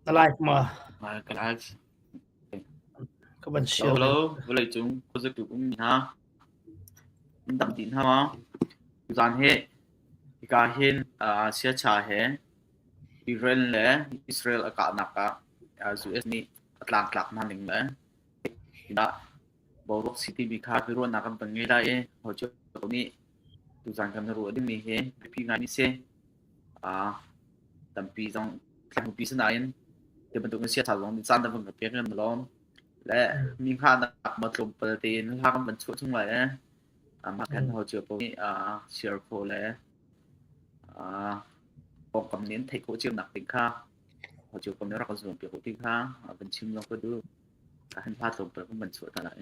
Na live ma? Ka live. Ka van share. Hello, vawleicung khuazakip ummi hna. Nan dam dih hna maw? Tuzaan hi hika hin siacha he Iran le Israel a kahnak ah US nih a tlangtlak hna ning le boruak si timi kha biaruahnak kan van ngei lai i ho cio nih tuzaan kan ruah dingmi hi biapi ngaimi si. Tampi zong thlangpi si nain ti bantuk in siasal zong nih caan na van ka pek in lawm. Le mi hngahnak ma tlawmpal tein hla kan van chuah chung lai i mah khan ho cio paoh nih share khawh le pawngkam nih an theih khawh cio nak ding kha ho cio paoh nih rak kan zuam piak ti kha van chim zong ka duh. Han hla tlawmpal kan van chuah ta lai.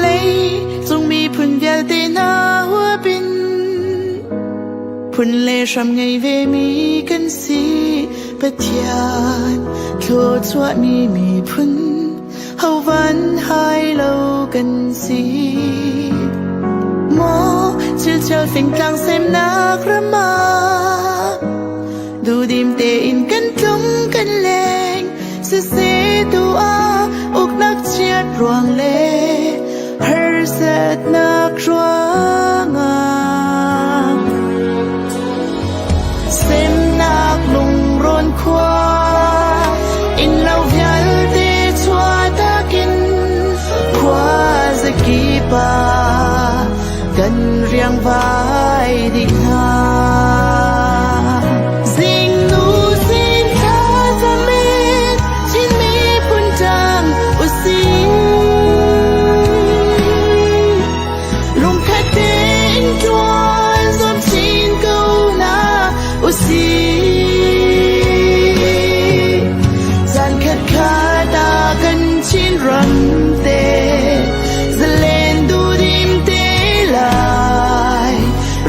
Leicung miphun vialte hna huapin phun le hram ngei ve mi kan si. Pathian thluachuahmi miphun hovan hai lo kan si. Maw chilchel fingtlang semnak ram ah duhdim tein kan tlung kan leng siseh tu ah uknak chiat ruang le harsatnak ruangah Semnak lungrawn khua innlo vialte chuahtak in khua zakip ah kan riangvai dih hna. Zingnu sin thlacam in Chin miphun ṭang usih. Lungkhat tein ṭuan zuam chin ko hna usih. Zankhat khat ah kan Chin ram te zalen duhdim te lai.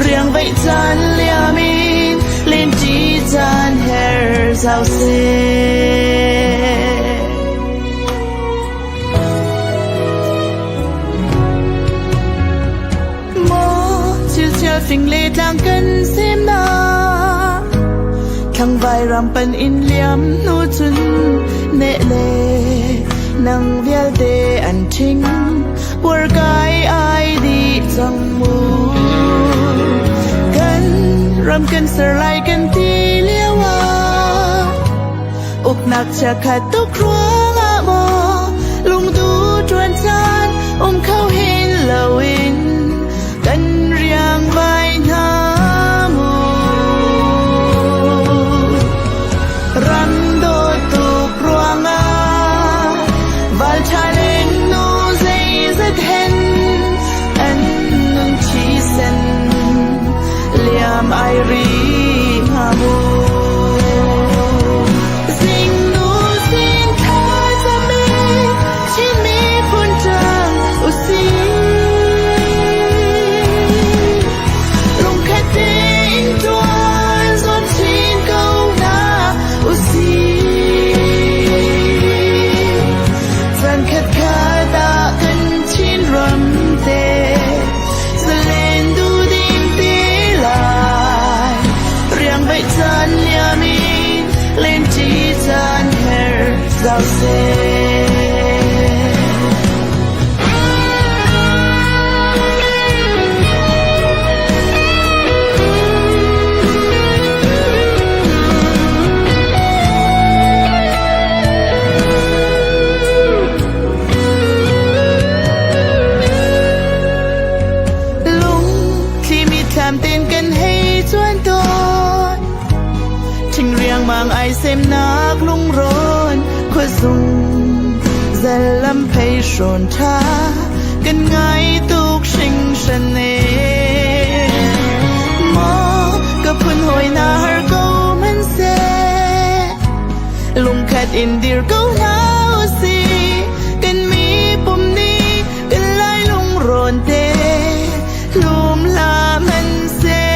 Riangvaih caan liam in lenṭi caan her zau seh. Maw chilchial fing le tlang kan semnak Thlangvai ram pan in liam hnu cun neh le nang vialte an ṭhing Puarkai ai dih cang mu Kan ram kan ser lai kan ti lio ah Uknak chiakhat tuk ruangah maw lungdu ṭuan caan um kho hin loin kan riangvai hna mu. Ram dawt tuk ruangah valṭha lengnu zeizat hen an nun thisen liam ai ri hnga mu. Zingnu zing thlacam in Chin miphun ṭang usih. Lungkhat tein ṭuan zuam chin ko hna usih. Caankhat khat ah kan Chin ram te zalen duhdim te lai. Riangvaih caan liam in lenṭi caan her zau seh. Lungthli mitthlam ten kan hei cuan tawn Ṭhing riangmang ai semnak lungrawn khuazung zalam phei hrawn ṭha kan ngai tuk hringhran e Maw ka phun hawi na har ko hmanhseh lungkhat in dir ko hna usih kan mipum nih kan lai lungrawn te lum hlah hmanhsehlaw.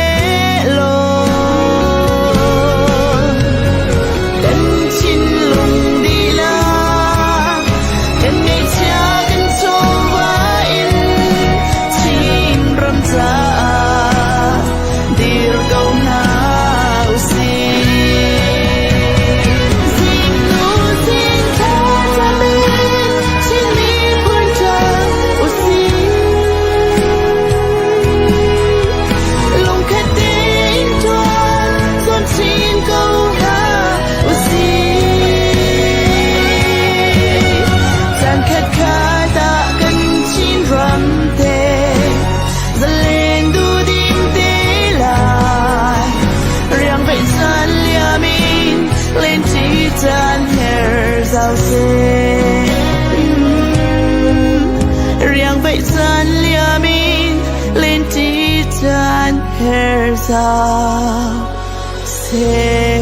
sau seh.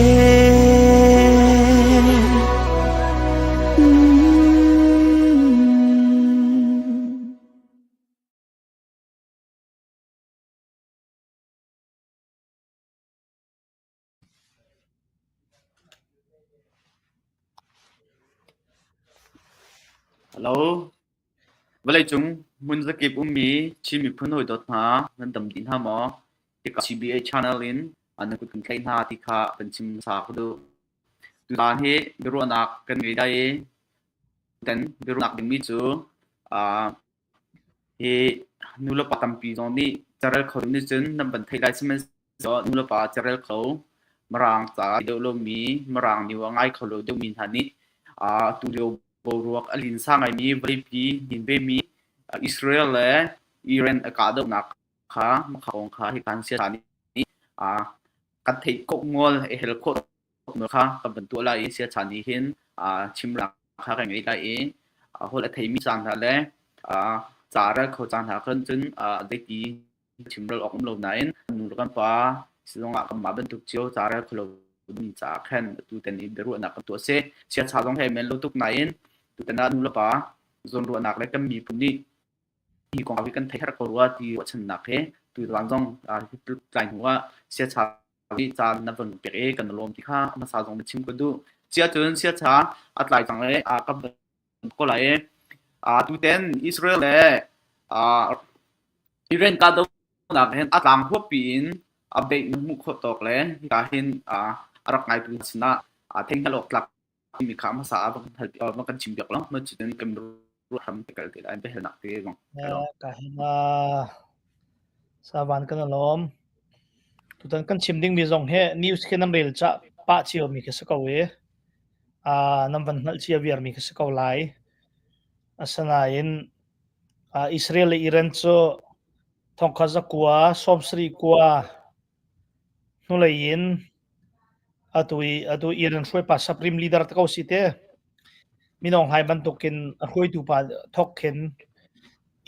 Hello. Vawleicung hmun zakip ummi Chin miphun hawidawt hna nan dam dih hna maw? Hika CBA channel in nan kut kan tlaih hna ti kha kan chim hmasa ka duh. Tuzaan hi biaruahnak kan ngei lai i kan biaruahnak dingmi cu uh, Hi nulepa tampi zong nih carel kho nih cun nan van theih lai sihmanhsehlaw nulepa carel kho Mirang ca deuh lomi Mirang new a ngai kho lo deuhmi hna nih tulio boruak a linsa ngaimi vawleipi hnin vemi Israel le Iran a kahdohnak kha makha kong kha hi kan sia nih kan theih khawh ngol a hel khawh kha kan van tuah lai i siacha nih hin chimnak kha kan ngei lai i holh a theimi caan hna le ca rel kho caan hna khan cun zeiti chimrel awk um lo nain nu le kan pa sizong ah kanmah bantuk cio ca rel kho lo mi caah khan atu tan i biaruahnak kan tuah si. Siacha zong he men lo tuk nain tutan ah nu le pa zawnruahnak le kan miphun nih hi kong hi kan theih har ko rua ti ruahchannak he tuzaan zong tlai hnu ah siacha nih caan na van pek i kan lawm ti kha hmasa zong na chim ka duh. Sia cun siacha a tlai cang i a ka ko lai i tuten Israel le Iran kahdohnak hin a tlang huappi in update na hmuh khawh tawk le hika hin a rak ngaitu sinah theihngalh awk tlak timi kha hmasa ah va kan chim piak lo ma cutin kan ruah hram te kal te lai biahalnak te zong. Ka hin savan kan alawm. Tutan kan chim dingmi zong hi news khi nan rel ca pah cio mi khi si ko i nan van hngalh cia viar mi khi si ko lai. Asinain Israel le Iran cu thongkhat zakua sawmsarih kua hnulei in atu i atu Iran hruaipa Supreme Leader te ko si te. Minong hai bantukin a hruaitu pa thok khin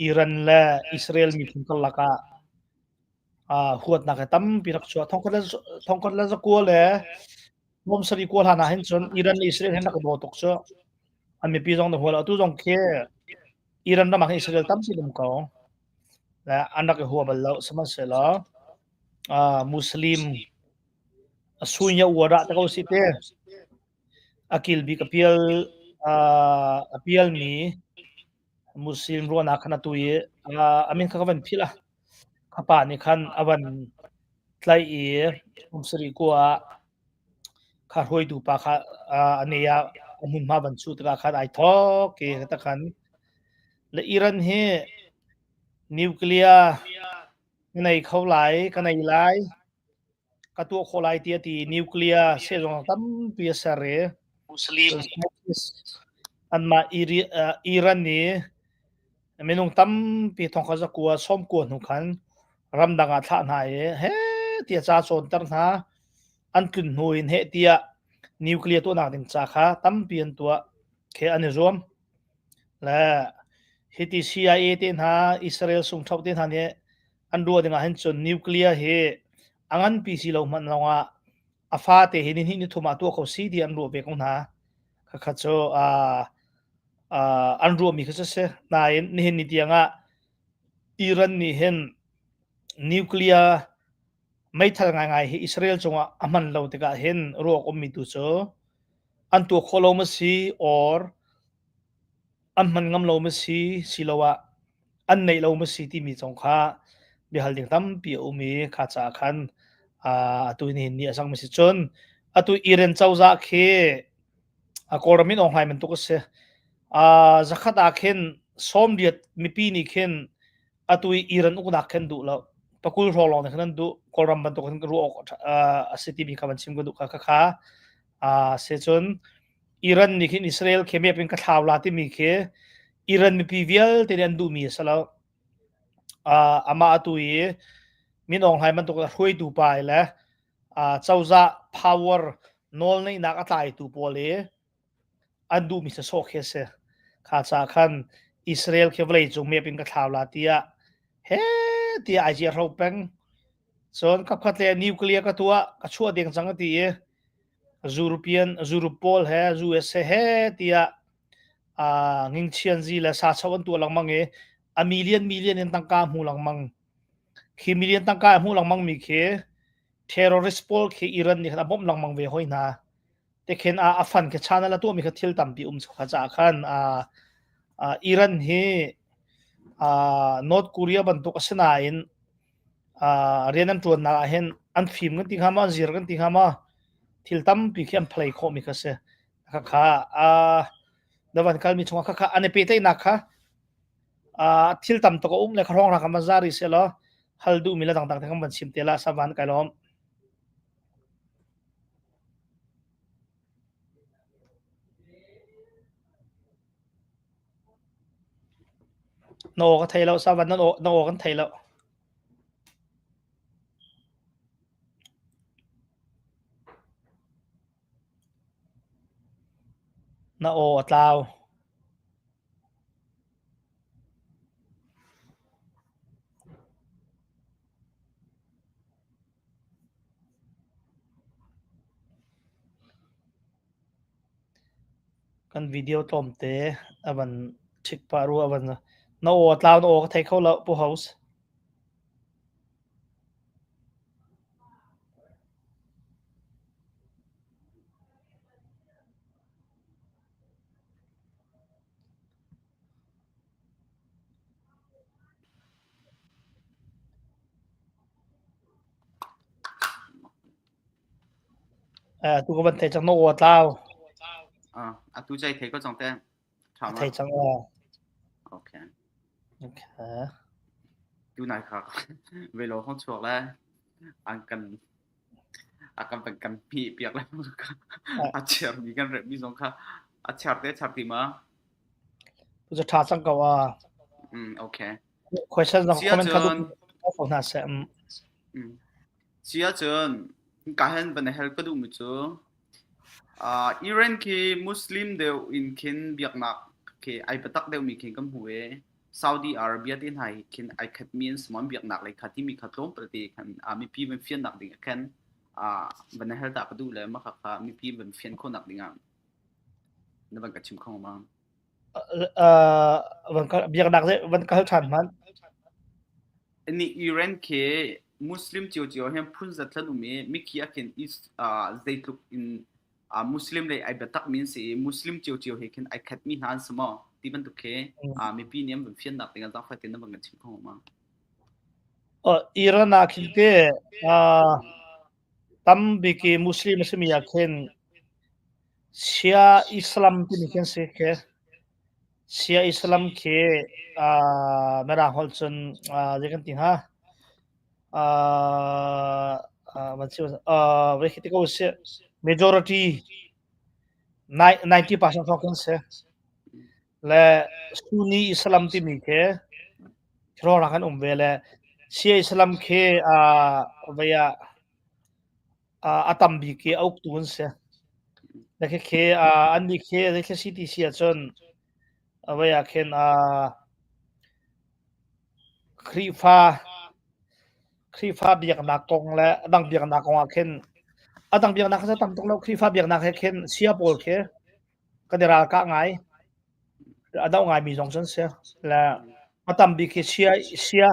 Iran le Israel miphun karlak ah huatnak hi tampi rak chuah. Thongkhat le zakua le Bawmsari kua hlan ah hin cun Iran le Israel hin rak i daw tuk cu. An mipi zong na hual. Atu zong khi Iran ram ah khin Israel tampi um ko. Le an rak i hua bal lo. Sihmanhsehlaw Muslim a sunya uar ah te ko si te. A kil bik a pial a pialmi Muslim ruahnak khan atu i a min kha ka van philh a. Kha pa nih khan a van tlaih i umsarih kua ah kha hruaitu pa kha a ne ah a hmunhma van chuh tikah khan ai thawk i ta khan le Iran hi nuclear ka nei kho lai ka nei lai ka tuah khawh lai ti a ti nuclear sehzung tampi a ser i anmah Iran i minung tampi thongkhat zakua sawmkua hnu khan ramdang ah thlah hna i he tiah ca cawnter hna an tlun hnu in heh tiah nuclear tuahnak ding ca kha tampi an tuah khi an i zuam le hiti CIA te hna Israel sungthoh te hna nih an ruah ding ah hin cun nuclear hi a nganpi si lo hmanh lawng ah a fate hi ni hnih ni thum ah tuah kho si ti an ruah ve ko hna. Khakha cu an ruahmi kha cu si. Nain nihin ni tiang ah Iran nih hin nuclear meithal ngaingai hi Israel cungah a hman lo tikah hin ruak ummi tu cu an tuah khawh lo ma si or an hman ngam lo ma si siloah an neih lo ma si timi zong kha biahal ding tampi a um i kha caah khan atu nihin ni a cang mi si cun atu Iran cozah khi a Kawlram in Aung bantuk a si. Zakhat ah khin sawmriat mipi nih khin atu i Iran uknak khin duh lo. Pakul hrawng lawng nih khin an duh. Kawlram bantuk hin ruah awk a si timi kha van chim ka duh kha kha. Se cun Iran nih khin Israel khi mep in ka thlau la timi khi Iran mipi vialte nih an duhmi a si lo. Amah atu i Min Aung Hlaing bantuk a hruaitu pa le cozah power nawlneihnak a tlaitu pawl i an duhmi sawsawh khi a si. Kha caah khan Israel khi vawleicung mep in ka thlau la tiah he tiah ai ciahro peng. Cun kapkhat le nuclear ka tuah ka chuah deng cang a ti i European Europe pawl he USA he tiah ngingchianzi le sacho an tuah lengmang i a million million in tangka hmu lengmang. Khi million tangka a hmu lengmang mi khi terrorist pawl khi Iran nih khan a bawmh lengmang ve hoi hna. Te khin a a fan khi channel a tuahmi kha thil tampi um kha caah khan Iran hi North Korea bantuk a si nain rian an ṭuannak ah hin an fim kan ti hnga maw, an zir kan ti hnga maw, thil tampi khi an play khawhmi kha si. Khakha na van kalmi chungah khakha an i pehtlaihnak kha thil tam tuk a um le kha hrawng kan van za rih seh law hal duhmi le dangdang te kan van chim te la savan kai lawm. Na aw ka thei lo savan na aw na aw kan thei lo. Na aw a tlau. Kan video tlawmte a van ṭhik pah rua a van na aw a tlau na aw ka thei kho lo Pu Host. Tu ka van thei cang na aw a tlau. Ah, atu cai thei ko cang te. Tha ma. Thei cang aw. Okay. Okay. Tu nai kha velo hong chuak le an kan a kan kan kan pi piak le a chiar mi kan rep mi zong kha a chiar te char ti ma. Tu cu tha cang ko a. Mm, okay. Question zong comment kha ko hna seh. Mm. Si ahcun hika hin van hal ka duhmi cu uh, Iran khi Muslim deuh in khin biaknak khi ai biatak deuhmi khi kan hmu i Saudi Arabia te hna hi khin ai khatmi an si maw an biaknak lei kha timi kha tlawmpal te khan uh, mipi van fiannak ding ah khan uh, van hal ta ka duh le mah kha mipi van fian khawhnak ding ah na van ka chim kho ma? Uh, van biaknak van ka hal ṭhan hmanh. Nih Iran khi Muslim ciocio hin phun zatlan um i mikhi ah khin zeitluk in Muslim lei ai biatak mi an si i Muslim ciocio he khin ai khat mi hna an si maw ti bantuk khi mipi nih an van fiannak ding ah zaangfah tein na van kan chim kho ma? Iran ah khin te tambik i Muslim a simi ah khin Shia Islam timi khi an si khi. Shia Islam khi Mirang holh cun zei kan ti hnga? Voi khi ti ko usih. Majority 90% hrawng kan si. Le Sunni Islam timi khi hrawng kan um ve le Shia Islam khi vei ah a tam bik i a uktu an si. Le khikhi annih khi zeithil si ti si ahcun avei ah khin Khrihfa Khrihfa biaknak kong le a dang biaknak kong ah khin a dang biaknak kha tam tuk lo Khrihfa biaknak he khin sia pawl khi kan i ralkah ngai. A doh ngaimi zong cu an si. Le a tam bik hi sia sia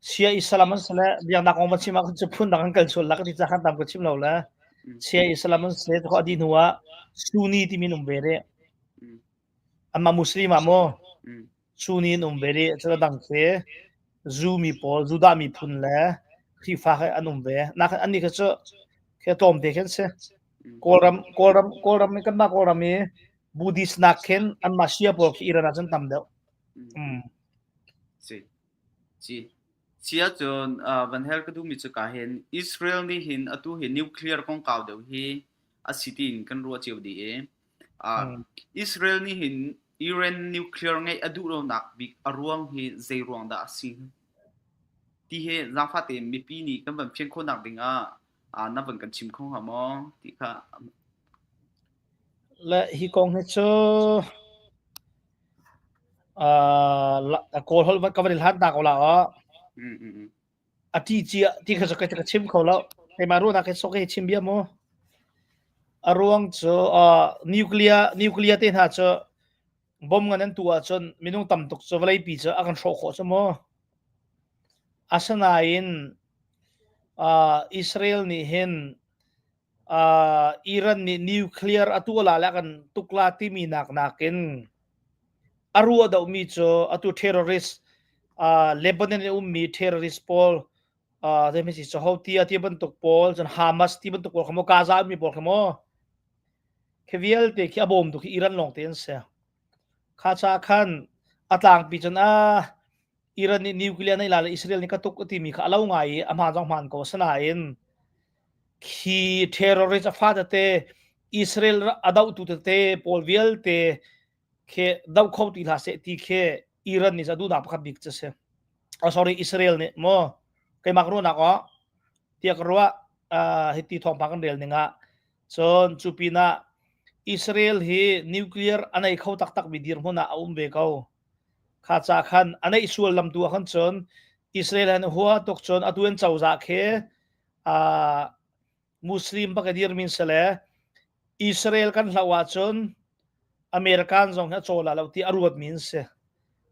sia Islam an si le biaknak kong van chim ah khan cu phun dang an kal sual la ka ti ca khan tam ka chim lo le sia Islam an si a dih hnu ah Sunni timi an um ve rih. Anmah Muslim ah maw Sunni an um ve rih. Cun a dang khi Jew mi pawl, Judah miphun le Khrihfa khi an um ve. Nak annih kha cu khi tlawmte khi an si. Kawlram Kawlram Kawlram i kanmah Kawlram i Buddhist nak khin anmah Shia pawl khi Iran ah cun tam deuh. Mm. Si. Si. Si ahcun uh, van hel ka duhmi cu ka hin Israel nih hin atu hi nuclear kongkau deuh hi a si tiin kan ruah cio dih i uh, Mm. Israel nih hin Iran nuclear ngeih a duh lonak bik a ruang hi zei ruang dah a si? Ti hi zaangfah tein mipi nih kan van fian khawhnak ding ah uh, na van kan chim kho hnga maw ti kha Le hi kong hi cu uh, Kawl holh ka van i hlan ta ko la aw. Mm, mm, mm. A ṭih cia ti kha cu ka chim kho lo. Keimah ruahnak he sok he chim bia mu. A ruang cu nuclear nuclear te hna cu bom ngan an tuah ahcun minung tam tuk cu vawleipi cu a kan hrawh khawh cu mu. Asinain Israel nih hin Iran nih nuclear a tuah la le a kan tuk la timi nak nakin a ruah dohmi cu atu terrorist Lebanon i ummi terrorist pawl zeimi si cu Houthi ti bantuk pawl cun Hamas ti bantuk pawl kha maw Gaza ummi pawl kha maw khi vialte khi a bawmtu khi Iran lawng te an si. Kha ca khan a tlangpi cun a Iran nih nuclear nei la le Israel nih ka tuk a timi kha a lo ngai i a hmaan zong hmaan ko asinain khi terrorist a fa tete Israel a dohtu tete pawl vialte khi doh kho ti hlah seh ti khi Iran nih a duhnak pakhat bik cu si. Oh, sorry, Israel nih maw keimah ka ruahnak ah tiah ka ruah uh, hiti thawngpang kan rel ning ah cun cu pinah Israel hi nuclear a nei kho taktak mi dirhmun ah a um ve ko. Kha ca khan a neih sual lam tu ah khan cun Israel han hua tuk cun atu an cozah khi uh, Muslim bak a dirmin sale Israel kan hlo ahcun American zong hi a cawl lo ti a ruat mi an si.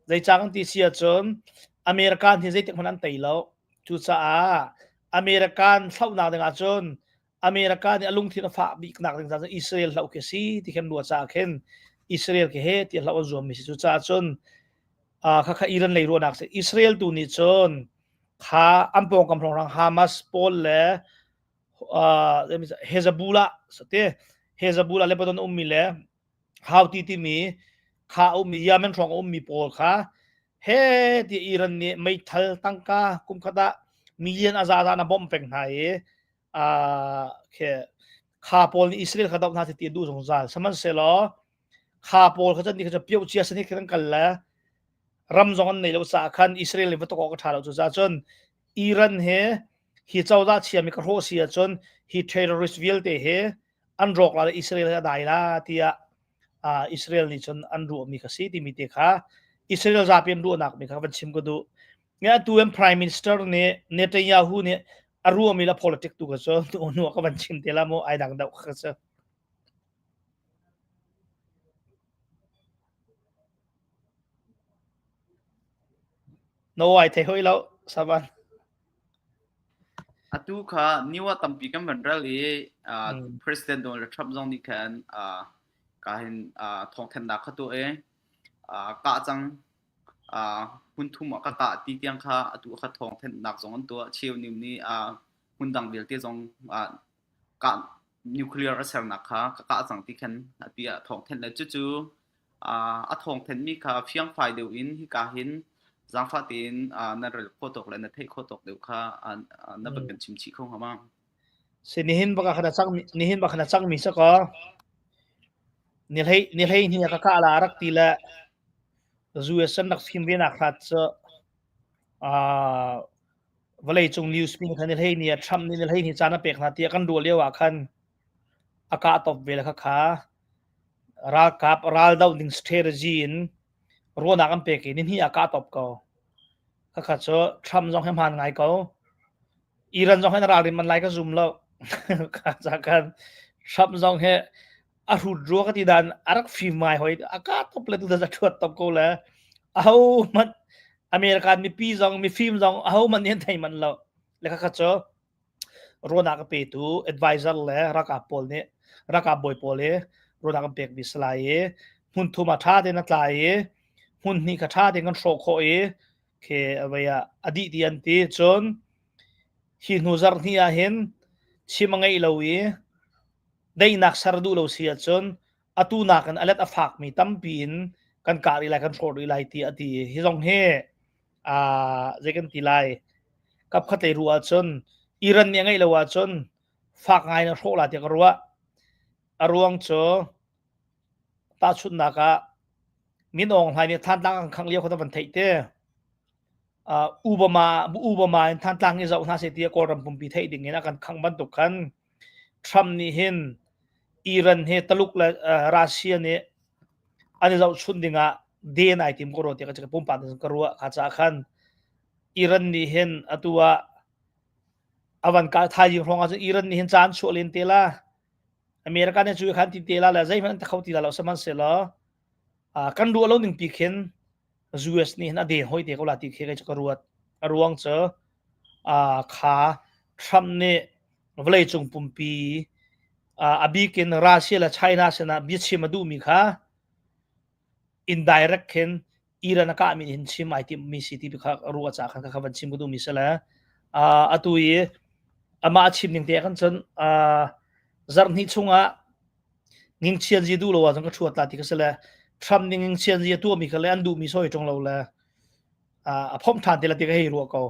Zeicah kan ti si ahcun American hi zeitik hmanh an tei lo. Cucaah American hlohnak ding ahcun America nih a lungthin a fah bik nak ding caah Israel hloh khi si ti khin ruah caah khin Israel khi he ti hloh an zuam mi si. Cucaah cun khakha Iran lei ruahnak si. Israel tu nih cun kha an pawngkam hrawnghrang Hamas pawl le Hezbollah te Hezbollah Lebanon ummi le Houthi timi kha ummi Yemen hrawng ummi pawl kha he ti Iran nih meithal tangka kum khat ah million a zaza na bawmh peng hna i khe kha pawl nih Israel kha doh hna ti duh zungzal sihmanhsehlaw kha pawl kha cun ni kha pio chia sani khan kal le ram zong an nei lo caah khan Israel nih va tuk awk a ṭha lo cucaah cun Iran he hi cozah chiami ka hrawh si ahcun hi terrorist vialte he an rawk la le Israel he a dai la tiah Israel nih cun an ruahmi kha si timi te kha Israel zapi an ruahnak mi kha van chim ka duh. Nge atu an prime minister nih Netanyahu nih a ruahmi la politic tu ka cu nu ka van chim te la mu ai dang deuh kha cu. No ai thei hoi lo saban. Atu kha new ah tampi kan van ral i President Donald Trump zong nih khan ka hin thawngthanhnak kha tuah i kah cang hmun thum ah ka kah ti tiang kha atu kha thawngthanhnak zong an tuah. Cheu nih nih hmun dang vialte zong kah nuclear a sernak kha ka kah cang ti khan ati ah thawngthanh le cucu a thawngthanhmi kha fiangfai deuh in hika hin zaangfah tein na rel khawh tawk le na theih khawh tawk deuh kha na van kan chim chih kho hnga ma? Si nihin baka khana cang nihin baka khana cang mi sa ko ni hlei ni hlei ni ka ka la rak ti le US an rak chim ve nak hrat cu vawleicung news mi khan ni hlei ni Trump nih ni hlei ni caan a pek hna tiah kan ruah lio ah khan a kah top ve le kha kha ralkap raldoh ding strategy in ruahnak an pek i ni hnih ah kah top ko. Khakha cu Trump zong hi hmaan ngai ko. Iran zong hi na ralrin man lai ka zum lo. Kha ca khan Trump zong hi a hrut rua ka ti dan a rak fim ngai hoi a ka top le tu a thuat top ko le aho hmanh American mipi zong mifim zong aho hmanh nih an thei manh lo le khakha cu ruahnak a petu advisor le ralkap pawl nih ralkap bawi pawl i ruahnak an pek mi si lai i hmun thum ah ṭha tein a tlai i hmun hnih kha ṭha tein kan hrawh khawh i khi avei ah a dih ti an ti cun hi hnu zarh hnih ah hin chim a ngeih lo i daihnak ser duh lo si ahcun atu nakin a let a fakmi tampi in kan kah rih lai kan hrawh rih lai ti a ti hi zong hi zei kan ti lai kap khat lei ruah ahcun Iran nih a ngeih lo ahcun fak ngai in a hrawh la tiah ka ruah a ruang cu tahchunhnak ah Min Aung Hlaing nih Thantlang an khangh lio kha van theih te Obama Obama in Thantlang hi zoh hna seh tiah Kawlram pumpi theih ding in a kan khangh bantuk khan Trump nih hin Iran he Taluk le Russia nih an i zohchunh dingah den ai tim ko rua tiah ka pumpak in ka ruah kha caah khan Iran nih hin atu ah. A van kal thaizing hrawng ahcun Iran nih hin caan chuah len te la. America nih cu khan ti te la le zeihmanh an ti kho ti la lo sihmanhsehlaw kan ruah lo ning pi khin US nih hin a den hoi te ko la ti khi kei cu ka ruat. A ruang cu kha Trump nih vawleicung pumpi a bik in Russia le China sinah biachim a duhmi kha indirect khin Iran a kahmi hin chim ai timhmi si ti kha ruah ca khan kha van chim ka duhmi si le atu i amah a chim ning te kan cun zarhhnih chungah ngingchian zi duh lo ahcun ka ṭhuat la ti ka si le Trump nih ngingchian zi a tuahmi kha le an duhmi soi ṭung lo le a phomh ṭhan te la ti ka hei ruah ko.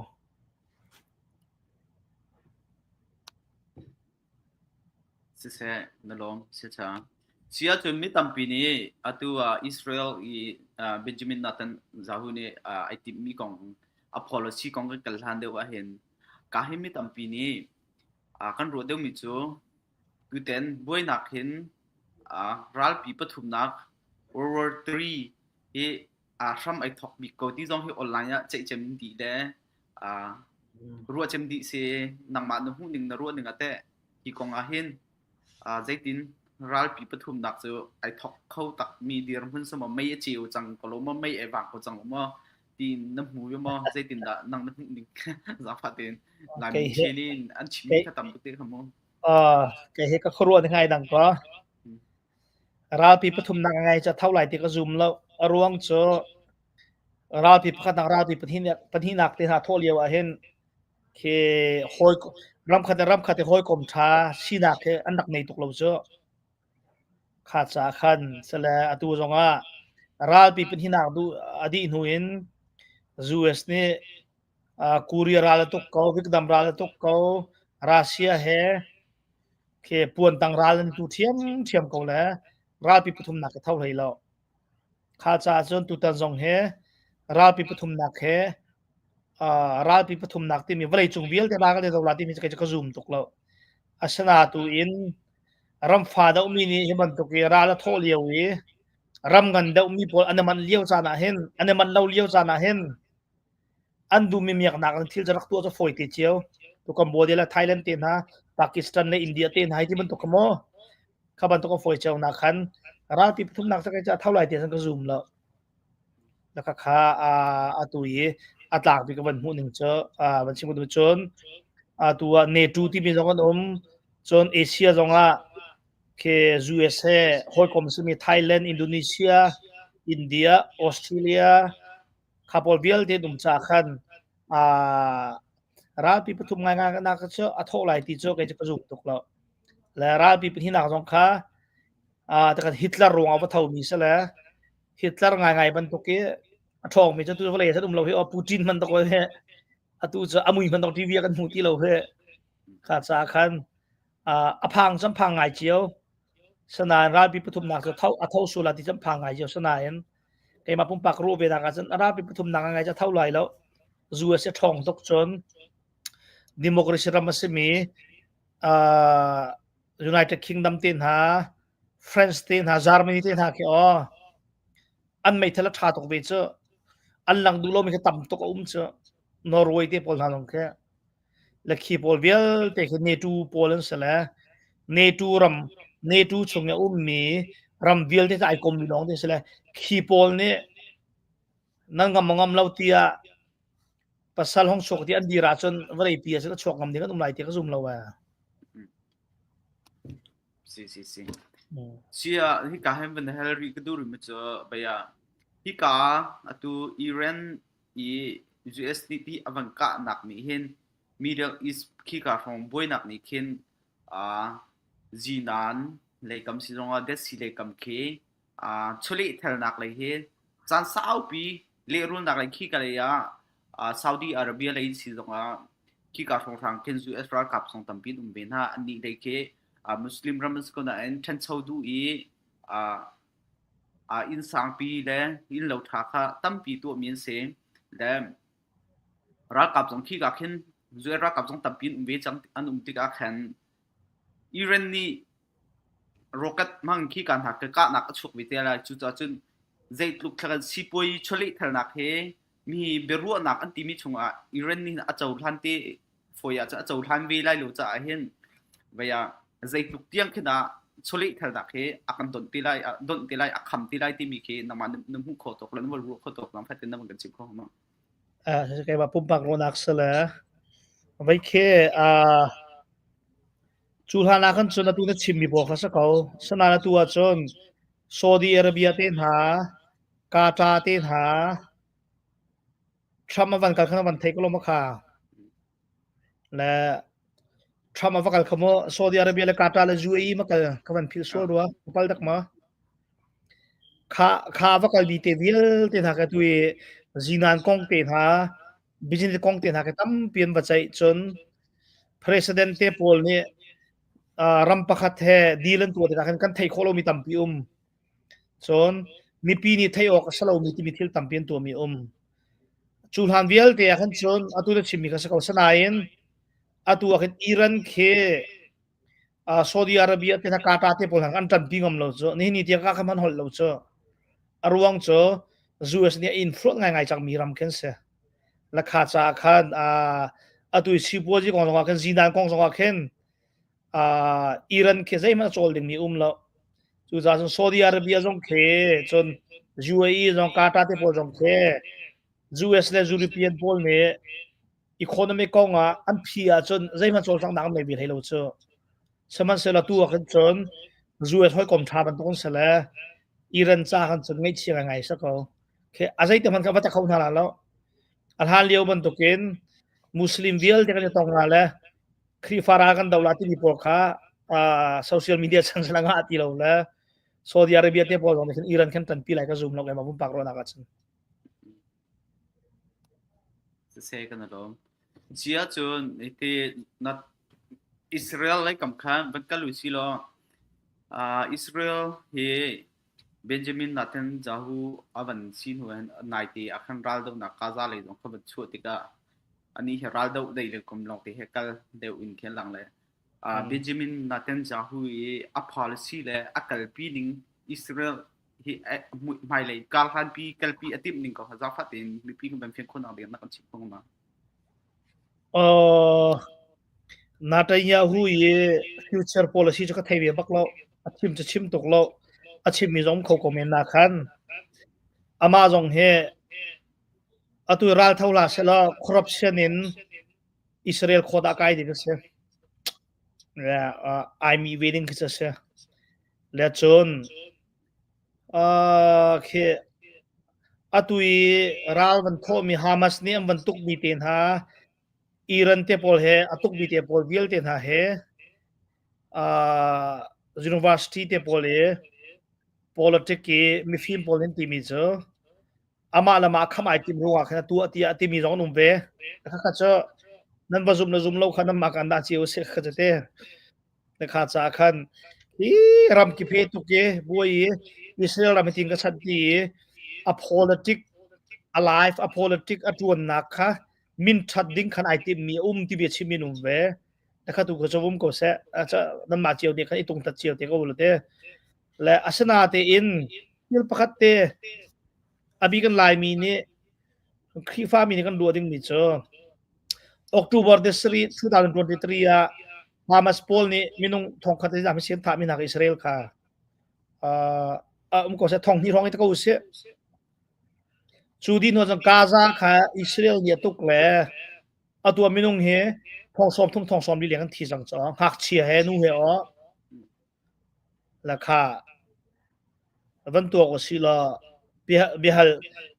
Siseh, na lawm siacha. Si ahcun mi tampi nih atu ah Israel i Benjamin Netanyahu nih ai timhmi kong a policy kong kan kal hlan deuh ahhin ka hi mi tampi nih kan ruah deuhmi cu tuten buainak hin ralpi pathumnak World War III hi hram ai thawk bik ko ti zong hi online ah ceihcem dih le ruahcem dih si. Nangmah na hmuh ning na ruah ning ah teh hi kong ah hin zeitin ralpi pathumnak cu ai thawk kho tak mi dirhmun si maw mei a ceu cang ko lo maw mei ai vang ko cang lo maw ti na hmu ve maw zeitin dah nang na hmuh ning zaangfah tein Laimi chin in an chimmi kha tam tuk te kha mu. Kei he ka khuaruah ni ngai dang ko. Ralpi pathumnak a ngei cu a tho lai ti ka zum lo. A ruang cu ralpi pakhatnak ralpi pahnihnak te hna thawh lio ahhin khi hawi ramkhat le ramkhat i hawikom ṭha sinak hi an rak nei tuk lo cu. Kha caah khan sale atu zongah ralpi pahnihnak duh a dih hnu in US nih Korea ral a tuk ko, Vietnam ral a tuk ko, Russia he Khi puantang ral an tu ṭhiamṭhiam ko le ralpi pathumnak ka tho hlei lo. Kha caah cun tutan zong hi ralpi pathumnak he uh, ralpi pathumnak timi vawleicung vialte ral kan i do la timi cu ka zum tuk lo. Asina tu in ramfa deuhmi nih hi bantuk i ral a thawh lio i ram ngan deuhmi pawl an i manh lio caan ah hin an i manh lo lio caan ah hin An duhmi miaknak in thil cu rak tuah cu fawi te cio. Tu Cambodia le Thailand te hna, Pakistan le India te hna hi ti bantuk kha maw? Kha bantuk a fawi cio nak khan ralpi pathumnak cu kei cu a tho lai ti cun ka zum lo. Na kha kha atu i a tlak bik ka van hmuh ning cu van chim ka duh cun atu ah NATO timi zong an um cun Asia zong ah khi US he hawikom simi Thailand, Indonesia, India, Australia Kha pawl vialte an um caah khan aa ralpi pathum ngaingai nak cu a thawh lai ti cu kei cu ka zum tuk lo. Le ralpi pahnihnak zong kha aa takan Hitler ruangah va thomi si le Hitler ngaingai bantuk i a ṭhawngmi cu tu vawlei ah um lo hi aw Putin hman tuk he atu cu a mui hman tuk TV ah kan hmu ti lo hi kha caah khan a phang cu an phang ngai cio. Sanain ralpi pathumnak cu a tho sual ti cu an phang ngai cio. Sanain keimah pumpak ruah ve nak ahcun a ralpi pathumnak a ngai cu a tho lai lo. Zu a si ṭhawng tuk cun democracy ram a simi uh, United Kingdom te hna, France te hna, Germany te hna khi aw an meithal a ṭha tuk ve cu. An lang duh lomi khi tam tuk a um cu. Norway te pawl hna zong khi. Le khi pawl vialte khi NATO pawl an si le NATO ram NATO chung i a ummi ram vialte cu ai kommi lawng te si le khi pawl nih nan ngam maw ngam lo tiah pasal hong chuak ti an dir ahcun vawlei pi ahcun a chuak ngam ding an um lai ti ka zum lo ee. Si si si. Si ah hika hin van hal rih ka duh rih mi cu bia hika atu Iran i US nih ti a van kahnak nih hin Middle East khika hrawng buainak nih khin uh, zinan leikam si zongah Dead Sea leikam khi uh, chawlehthalnak lei hi caan saupi lehrulnak lei khika lei ah uh, Saudi Arabia lei si zongah khika hrawnghrang khin US ralkap song tampi an um ve hna annih lei khi uh, Muslim ram an si ko nain ṭhancho duh i uh, Inn sangpi le innlo ṭha kha tampi tuahmi an si. Le ralkap zong khika khin US ralkap zong tampi an um ve cang an um tikah khan Iran nih rocket hmang khika hna ka kahnak a chuak ve te lai. Cucaah cun zeitluk thla sipuai chawlehthalnak he mi biaruahnak an timi chungah Iran nih a cohlan te. Fawi ah cun a cohlan ve lai lo caah hin vei ah zeitluk tiang khin dah chawleh thelnak hi a kan donh ti lai, donh ti lai, a kham ti lai timi khi nangmah na hmuh kho tuk le na van ruah kho tuk nang fatin na van kan chim kho ma? Keimah pumpak ruahnak si le vei khi cu hlan ah khan cun atu na chimmi pawl kha si ko. Sinain atu ahcun Saudi Arabia te hna, Qatar te hna, Trump a van kal kha na van thei ko lo maw kha? Le Trump a va kal kha mu Saudi Arabia le Qatar le UAE ma kal ka van philh sual rua ka pal dak ma? Kha kha va kal mi te vialte hna ka tu i zinan kong te hna business kong te hna ka tampi an va ceih cun president te pawl nih ram pakhat he deal an tuah tikah khan kan theih khawh lomi tampi um. Cun mipi nih theih awk a si lomi timi thil tampi an tuahmi um. Cu hlan vialte ah khan cun atu na chimmi kha si ko. Sinain atu ah khin Iran khi Saudi Arabia te hna Qatar te pawl hna an ṭanpi ngam lo cu. Nihin ni tiang ka kha hmanh holh lo cu. A ruang cu US nih a influence ngaingai cangmi ram khin si. Lakha caah khan atu i sipuazi kong zongah khin zinan kong zongah khin Iran khi zeihmanh a cawl dingmi um lo. Cucaah cun Saudi Arabia zong khi cun UAE zong Qatar te pawl zong khi US le European pawl nih economic kong ah an phi ahcun zeihmanh cawlcanghnak an nei ve hlei lo cu. Sihmanhsehlaw tu ah khin cun US hawikom ṭha bantuk an si le Iran ca khan cun ngaihchia ngaingai si ko. Khi a zeite hmanh kha va ta kho hna la lo. A hlan lio bantukin Muslim vialte kan i tong la le Khrihfa ral kan do la timi pawl kha social media chan sala ngah ti lo le Saudi Arabia te pawl zong nih khin Iran khan tanpi lai ka zum lo keimah pumpak ruahnak ahcun. Siseh kan alawm. Cia cun iti na Israel lei kam khan van kal u si law Israel hi Benjamin Netanyahu a van si hnu hin naite ah khan raldohnak Gaza lei zong kha van chuah tikah anih hi raldoh dei le kum lawngte he kal deuh in khin lang le Benjamin Netanyahu i a policy le a kalpi ning Israel hi hmailei karhlanpi kalpi a timh ning ko kha zaangfah tein mipi kan van fian khawhnak ding na kan chim kho ma? Netanyahu i future policy cu ka thei ve bak lo. A chim cu chim tuk lo. A chimmi zong kho ko men na khan. Amah zong hi atu ral tho hlah sehlaw corruption in Israel court ah kai ding a si. Ai mi ve ding khi cu a si. Le cun Khi atu i ral van thawhmi Hamas nih an van tukmi te hna, Iran te pawl he a tukmi te pawl vialte hna he university te pawl i politic i mifim pawl nih an timi cu amah le mah kham ai tim ruangah khan a tuah tiah a timi zong an um ve. Khakha cu nan va zum le zum lo kha nanmah kan dah cio si kha cu te. Na kha caah khan hi ram ki phe tuk i buai i Israel ram hi tin ka chan ti i a politic a life a politic a ṭuannak kha min ṭhat ding khan ai timmi a um ti bia chim in um ve. Na kha tu kha cu um ko seh. Nanmah cio nih khan i tungtat cio te ko u te. Le asinatein thil pakhat te a bik kan Laimi nih Khrihfami nih kan ruah dingmi cu October 3, 2023 ah Hamas pawl nih minung thongkhat in zami sian thahmi hna Israel kha uh, um ko seh thong hnih hrawng i ta ko usih. Cu dih hnu cun Gaza kha Israel nih a tuk le atu ah minung hi thong sawm thum thong sawm li leng an thi cang caw ngakchia he nu he aw lakha van tuak usi law biahal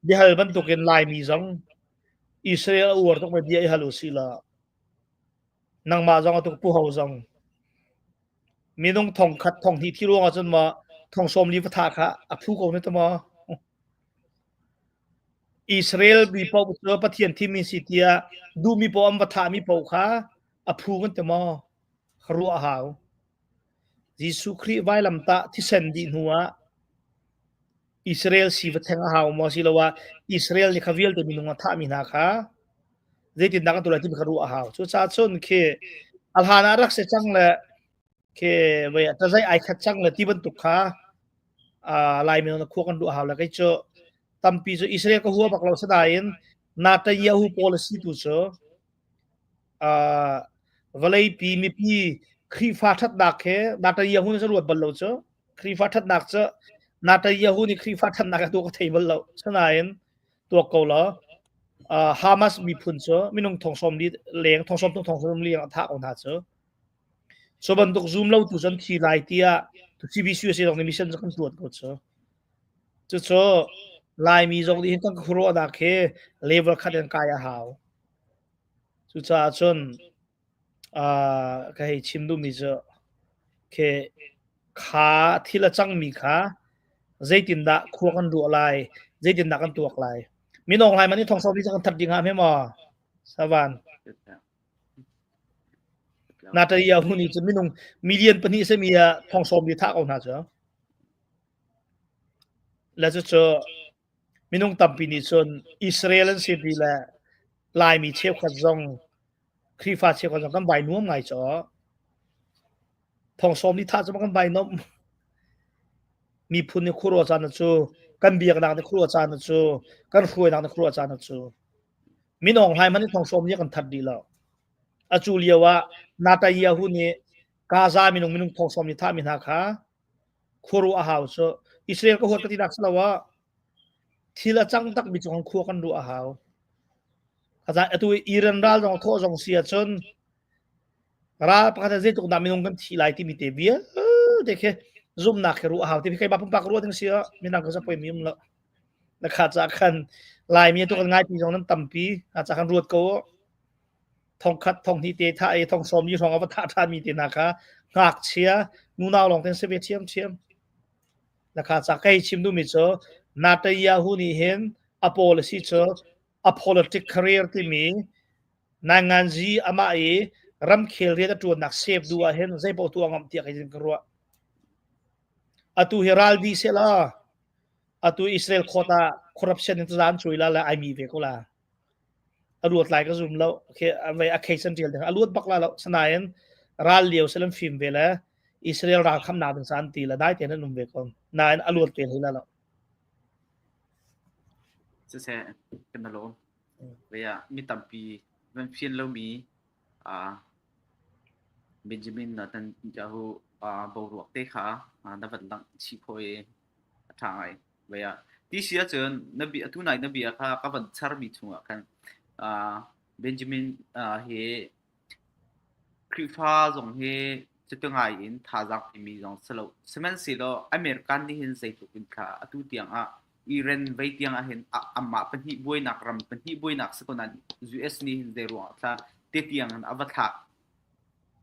biahal bantukin Laimi zong Israel a uar tuk mi bia i hal usi law nangmah zong atu pu ho zong minung thong khat thong hnih thi ruang ahcun maw thong sawm li va thah kha a phu ko ne maw Israel mi paoh cu Pathian thimmi si tiah duhmi paoh an va thahmi paoh kha a phu kan ti maw ruah a hau Jesuh Khrih vailamtah thisen dih hnu ah Israel si va theng a hau maw asiloah Israel nih kha vialte minung a thahmi hna kha zeitindah kan tuah lai timi kha ruah a hau. Cucaah cun khi a hlan ah rak si cang le khi vei tazai ai khat cang le ti bantuk kha Laimi na khua kan ruah hau le kei cu tampi cu Israel ka hua bak lo sinain Netanyahu policy tu cu. Uh, vawleipi mipi Khrihfa ṭhatnak he Netanyahu nih ruat bal lo cu. Khrihfa ṭhatnak cu Netanyahu nih Khrihfa ṭhatnak a tuah ka thei bal lo. Sinain tuak ko law uh, Hamas miphun cu minung thong sawm li leng thong sawm thong sawm li a thah ko hna cu. Cu bantuk zum lo tu cun thi lai tiah CBCUSA zong nih mission cu kan tuan ko cu. Cucu Laimi zong nih hin kan khuaruahnak hi level khat in kai a hau. Cucaah cun uh, ka hei chim duhmi cu khi kha thil a cangmi kha zeitindah khua kan ruah lai, zeitindah kan tuak lai. Minong lai man i thong sau kan that ding ah maw? Savan. Netanyahu nih cun minung million pahnih sami ah thong sawm li thah ko hna cu. Le cucu minung tampi nih cun Israel an si ti le Laimi cheukhat zong Khrihfa cheukhat zong kan vai nuam ngai caw. Thong sawm li thah cu kan vai nom. Miphun nih khuaruah caan cu kan biaknak nih khuaruah caan cu kan hruainak nih khuaruah caan cu Min Aung Hlaing hmanh nih thong nih a kan that dih lo. Acu lio ah Netanyahu nih Gaza minung minung thong sawm nih thahmi hna kha khuaruah a hau cu Israel ka huat ka tinak si lo ah thil a cang takmi cung khua kan ruah a hau. Atu Iran ral zong thawh zong si ahcun ral pakhat ah zeitluk dah minung kan thi lai timi te vialte khi zumhnak khi ruah a hau ti keimah pumpak ruah ding si ah minang ka zapoi mi um lo. Na kha ca khan Laimi tu kan ngaipi zong nan tampi. Na ca khan ruat ko. Thong khat thong hnih te tha e thong sawm yi hrawng a va thah ṭhan mi te hna kha ngakchia nunau lawng ten si ve ṭhiamṭhiam. Na kha ca kei chim duhmi cu Netanyahu nih hin a policy cu a politic career timi Nainganzi amah i ramkhel rian a ṭuannak save duh ah hin zeipaoh tuah ngam tiah kei ka ruah. Atu hi ral dih sehla Atu Israel court ah corruption in taza an cuai la le ai mi ve ko la. A luat lai ka zum lo. Okay, a case an tial ding. A luat bak la lo. Sanain ral lio selam fim ve le Israel ral kham nak ding sa an ti la dai ten an um ve ko. Nain a luat te la lo. Siseh kan na lawm. Vea mi tampi van fian lomi Benjamin Netanyahu boruak te kha na van langh chih khawh i a ṭha ngai. Vei ah ti si ahcun na bia atu nai na bia kha ka van charmi chungah khan Benjamin hi Khrihfa zong hi cuti ngai in thazaang pemi zong si lo. Sihmanhsehlaw American nih hin zeitluk in thla atu tiang ah Iran vei tiang ah hin amah pahnih buainak ram pahnih buainak si ko nain US nih hin zei ruangah thla te tiang in a va thlah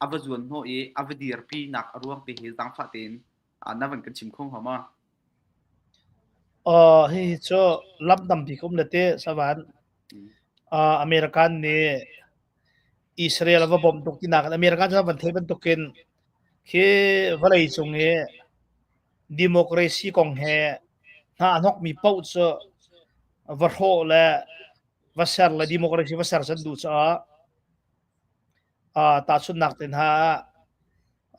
a va zuan hnawh i a va dirpi nak a ruang te hi zaangfah tein na van kan chim kho hnga ma? Hihi cu lam tampi ka um le te savan. American nih Israel a va bawmh tuk tinak in American cu van thei bantukin khi vawlei cung i democracy kong he hna a hnokmi paoh cu va hrawh le va ser le democracy va ser san duh caah tahchunhnak te hna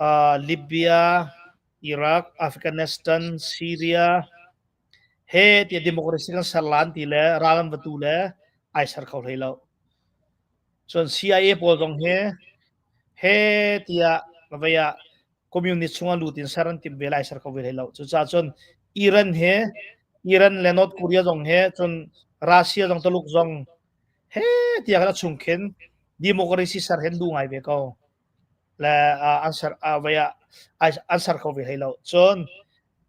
ah Libya, Iraq, Afghanistan, Syria he tiah democracy kan ser lan ti le ral an va tu le ai ser kho hlei lo. Cun CIA pawl zong hi he tiah vei ah communist chungah lut in ser an timh ve lai ser kho ve hlei lo. Cucaah cun Iran he Iran le North Korea zong he cun Russia zong Tuluk zong he tiah khan a chung khin democracy ser hin duh ngai ve ko. Le an ser vei ah an ser kho ve hlei lo. Cun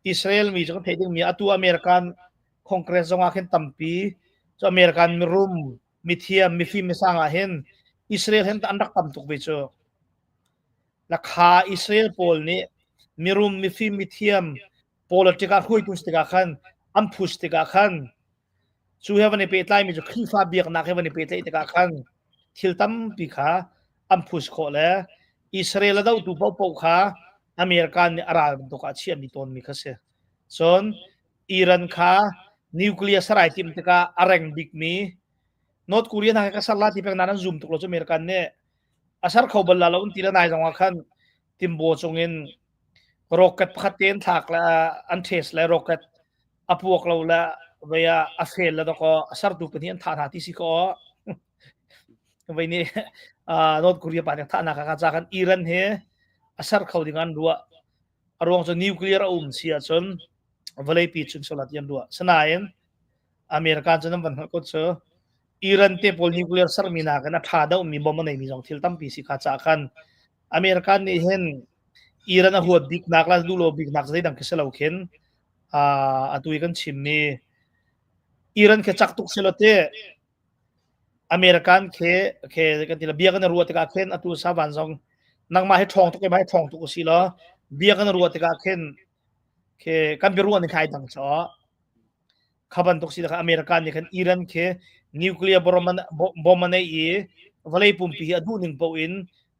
Israel mi cu kan theih dingmi atu American Congress zong ah khin tampi cu American mirum mithiam mifim misang ah hin Israel hin an rak tam tuk ve cu. Lakha Israel pawl nih mirum mifim mithiam politic ah hruaitu si tikah khan an push tikah khan cu he van i pehtlaimi cu Khrihfa biaknak he van i pehtlaih tikah khan thil tampi kha an push khawh le Israel a dohtu paohpaoh kha American nih a ral bantuk ah a chiahmi tawnmi kha si. Cun Iran kha nuclear sarai timh tikah a reng bikmi North Korea hna ka ser la ti pek nan an zum tuk lo cu American nih a ser kho bal la lo ti le nai zong ah khan timbo cungin rocket pakhat te an thlak le an test le rocket a puak lo le vei ah a fail le dakaw a sertu pahnih an thah hna ti si ko. Vei nih North Korea pa nih thahnak ah ca kan Iran he a ser kho ding an ruah. A ruang cu nuclear a um si ahcun vawleipi chung sola ti an ruah. Sinain America cu nan van hngalh ko cu Iran te pawl nuclear sermi nakin a ṭha deuhmi bomb a neimi zong thil tampi si kha ca khan America nih hin Iran a huat biknak le duh lo biknak zeidang khi si lo khin atu i kan chimmi Iran khi cak tuk silo te American khi khi kan ti la bia kan ruah tikah khin atu savan zong nangmah hi ṭhawng tuk keimah hi ṭhawng tuk si law bia kan ruah tikah khin khi kan biaruah ning khai dang chaw Kha bantuk si kha America nih khan Iran khi nuclear bomb a neih i vawlei pumpi hi a duh ning paoh in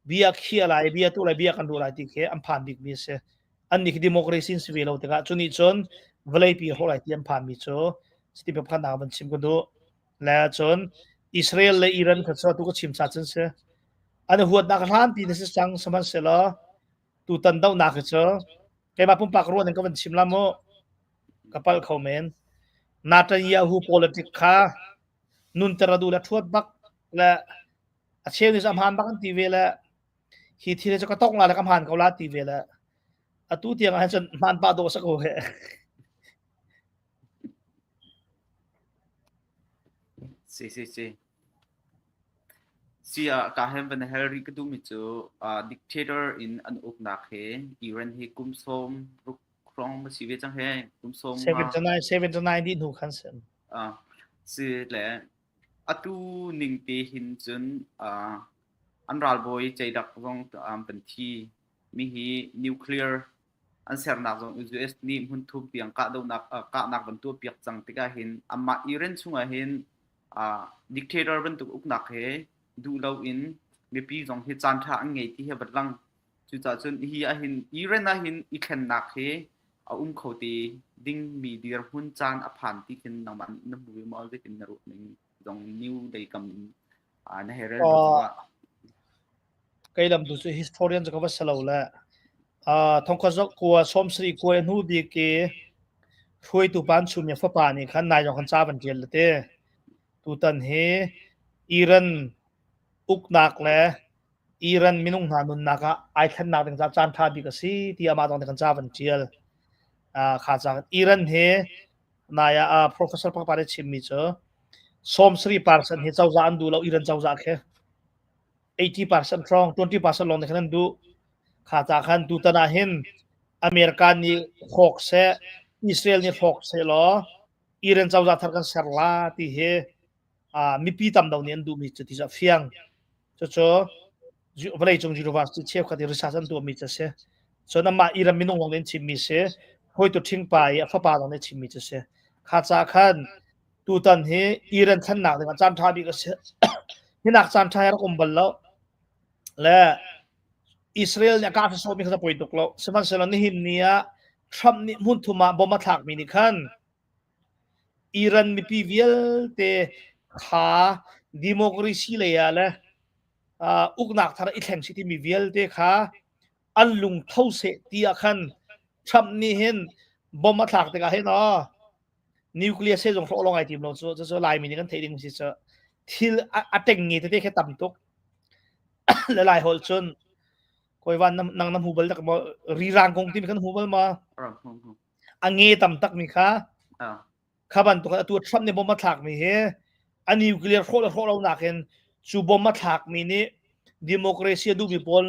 bia khiah lai, bia tuah lai, bia kan ruah lai ti khi an phan bikmi a si. Annih khi democracy an si ve lo tikah cu nih cun vawleipi a hrawh lai ti an phanmi cu cuti pakhatnak van chim ka duh. Le cun Israel le Iran kha cu atu ka chim ca cun si. An i huatnak hlanpi na si cang sihmanhsehlaw tutan dohnak hi cu keimah pumpak ruah ning ka van chim la mu. Ka palh kho men. Netanyahu politic kha nunter a duh le ṭhuat bak le a cheu nih cu a hmaan bak an ti ve le hi thil hi cu ka tong la le ka hmaan ko la ti ve le atu tiang ah hin cun hmaan pah dawh sa ko he. Si si si. Si ah ka hen van hal rih ka duhmi cu uh, dictator in an uknak he Iran hi kum sawm ruk hrawng ma si ve cang he kum 15 79 79 dih hnu khan si. Ah si le atu ning te hin cun uh, an ralbawi ceidak zong um, kan thi mi hi nuclear an sernak zong US nih hmun thum tiang kahdohnak uh, kahnak van tuah piak cang tikah hin amah Iran chungah hin uh, dictator bantuk uknak he duh lo in mipi zong hi caan ṭha an ngei ti hi van lang Cucaah cun hi ahhin Iran ahhin i thlennak hi a um kho te dingmi dirhmun caan a phan ti khin nangmah nih na hmu ve maw zeitin na ruah ning zong new lei kam in na hei rel tu zongah. Kei lam tu cu historian cu ka va si lo le thongkhat zok kua sawmsarih kua hnu bik i hruaitu pan chumi fapa nih khan nai zong khan ca van ṭial le te tutan hi Iran uknak le Iran minung hna nunnak ah ai thlennak ding caah caan ṭha bik a si ti amah zong nih kan ca van ṭial. Kha ca Iran he nai ah professor pakhat nih chimmi cu 70% hi cozah an duh lo Iran cozah khi 80% hrawng 20% lawng nih khan an duh. Kha ca khan tutan ah hin America nih hrawk seh Israel nih hrawk seh law Iran cozah thar kan ser la ti hi mipi tam deuh nih an duhmi cu ti cu a fiang. Cucu vawleicung university cheukhat i research an tuahmi cu a si. Cun amah Iran minung lawng nih an chimmi si. Hawitu ṭhingpa i a fapa zong nih a chimmi cu a si. Kha ca khan tutan hi Iran thlennak dingah caan ṭha bik a si. Hinak caan ṭha hi rak um bal lo. Le Israel nih a kah sawmi kha poi tuk lo. Sihmanhsehlaw nihin ni ah Trump nih hmun thum ah bomb a thlakmi nih khan Iran mipi vialte kha democracy lei ah le uknak thar i thleng sih timi vialte kha an lungtho seh ti ah khan Trump nih hin bomb a thlak tikah hin aw nuclear seh zong hrawh lawng ai tim lo cu cucu Laimi nih kan theih ding si cu thil a teng nge tete khi tam tuk le lai holh cun kawivan nang na hmu bal tak maw rirang kong timi kan hmu bal ma A nge tam takmi kha kha bantuk atu Trump nih bomb a thlakmi hi a nuclear hrawh le hrawh lo nakin cu bomb a thlakmi nih democracy a duhmi pawl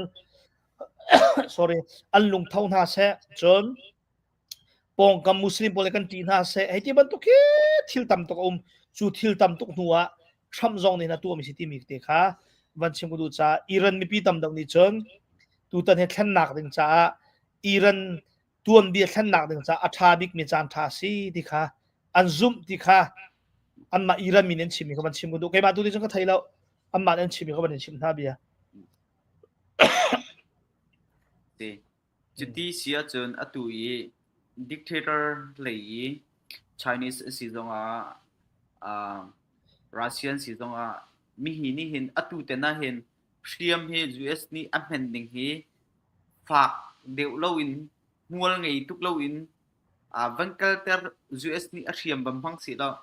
sorry an lungtho hna seh cun pawngkam muslim pawl kan ṭih hna seh hei ti bantuk hi thil tam tuk a um cu thil tam tuk hnu ah Trump zong nih na tuahmi si timi te kha van chim ka duh caah Iran mipi tam deuh nih cun tutan hi thlennak ding caah Iran tuanbia thlennak ding caah a ṭha bikmi caan ṭha a si ti kha an zumh ti kha anmah Iran mi nih an chimmi kha van chim ka duh. Keimah tu nih cun ka thei lo. Anmah nih an chimmi kha van in chimh hna bia. Si. Cuti si ahcun atu i dictator lei i Chinese a si zongah uh, Russian si zongah mihi nih hin atu ten ah hin hriam hi US nih a hmen ning hi fak deuh loin hmual ngei tuk loin van kalter US nih a hriam van hmang seh law.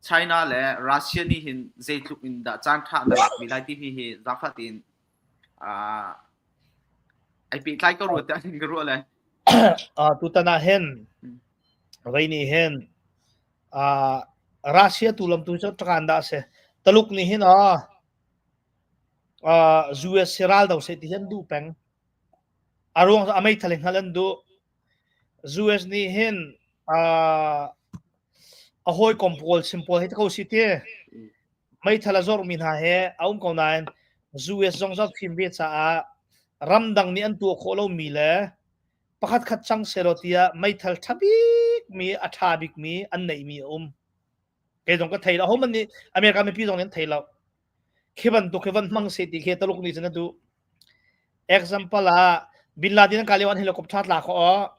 China le Russia nih hin zeitluk in dah caan ṭha na lak ve lai timi hi zaangfah tein uh, ai pehtlai ko rua tiah ka ruah le. Uh, tutan ah hin vei nih hin uh, Russia tu lam tu cu ṭakan dah si. Taluk nih hin uh, uh, US hi ral do seh ti hi an duh peng. A ruang cu a meithal in hngalh an duh. US nih hin uh, a hawikom pawl chim pawl hei ti ko si ti. Meithal a zormi hna he a um ko nain US zong zoh fim ve caah ramdang nih an tuah khawh lomi le pakhat khat cang selaw tiah meithal ṭha bikmi a ṭha bikmi an neihmi a um. Kei zong ka thei lo. Ahohmanh nih America mipi zong nih an thei lo. Khi bantuk khi van hmang seh ti khi Taluk nih cun a duh. Example ah Bin Laden an kah lio an helicopter tla khawh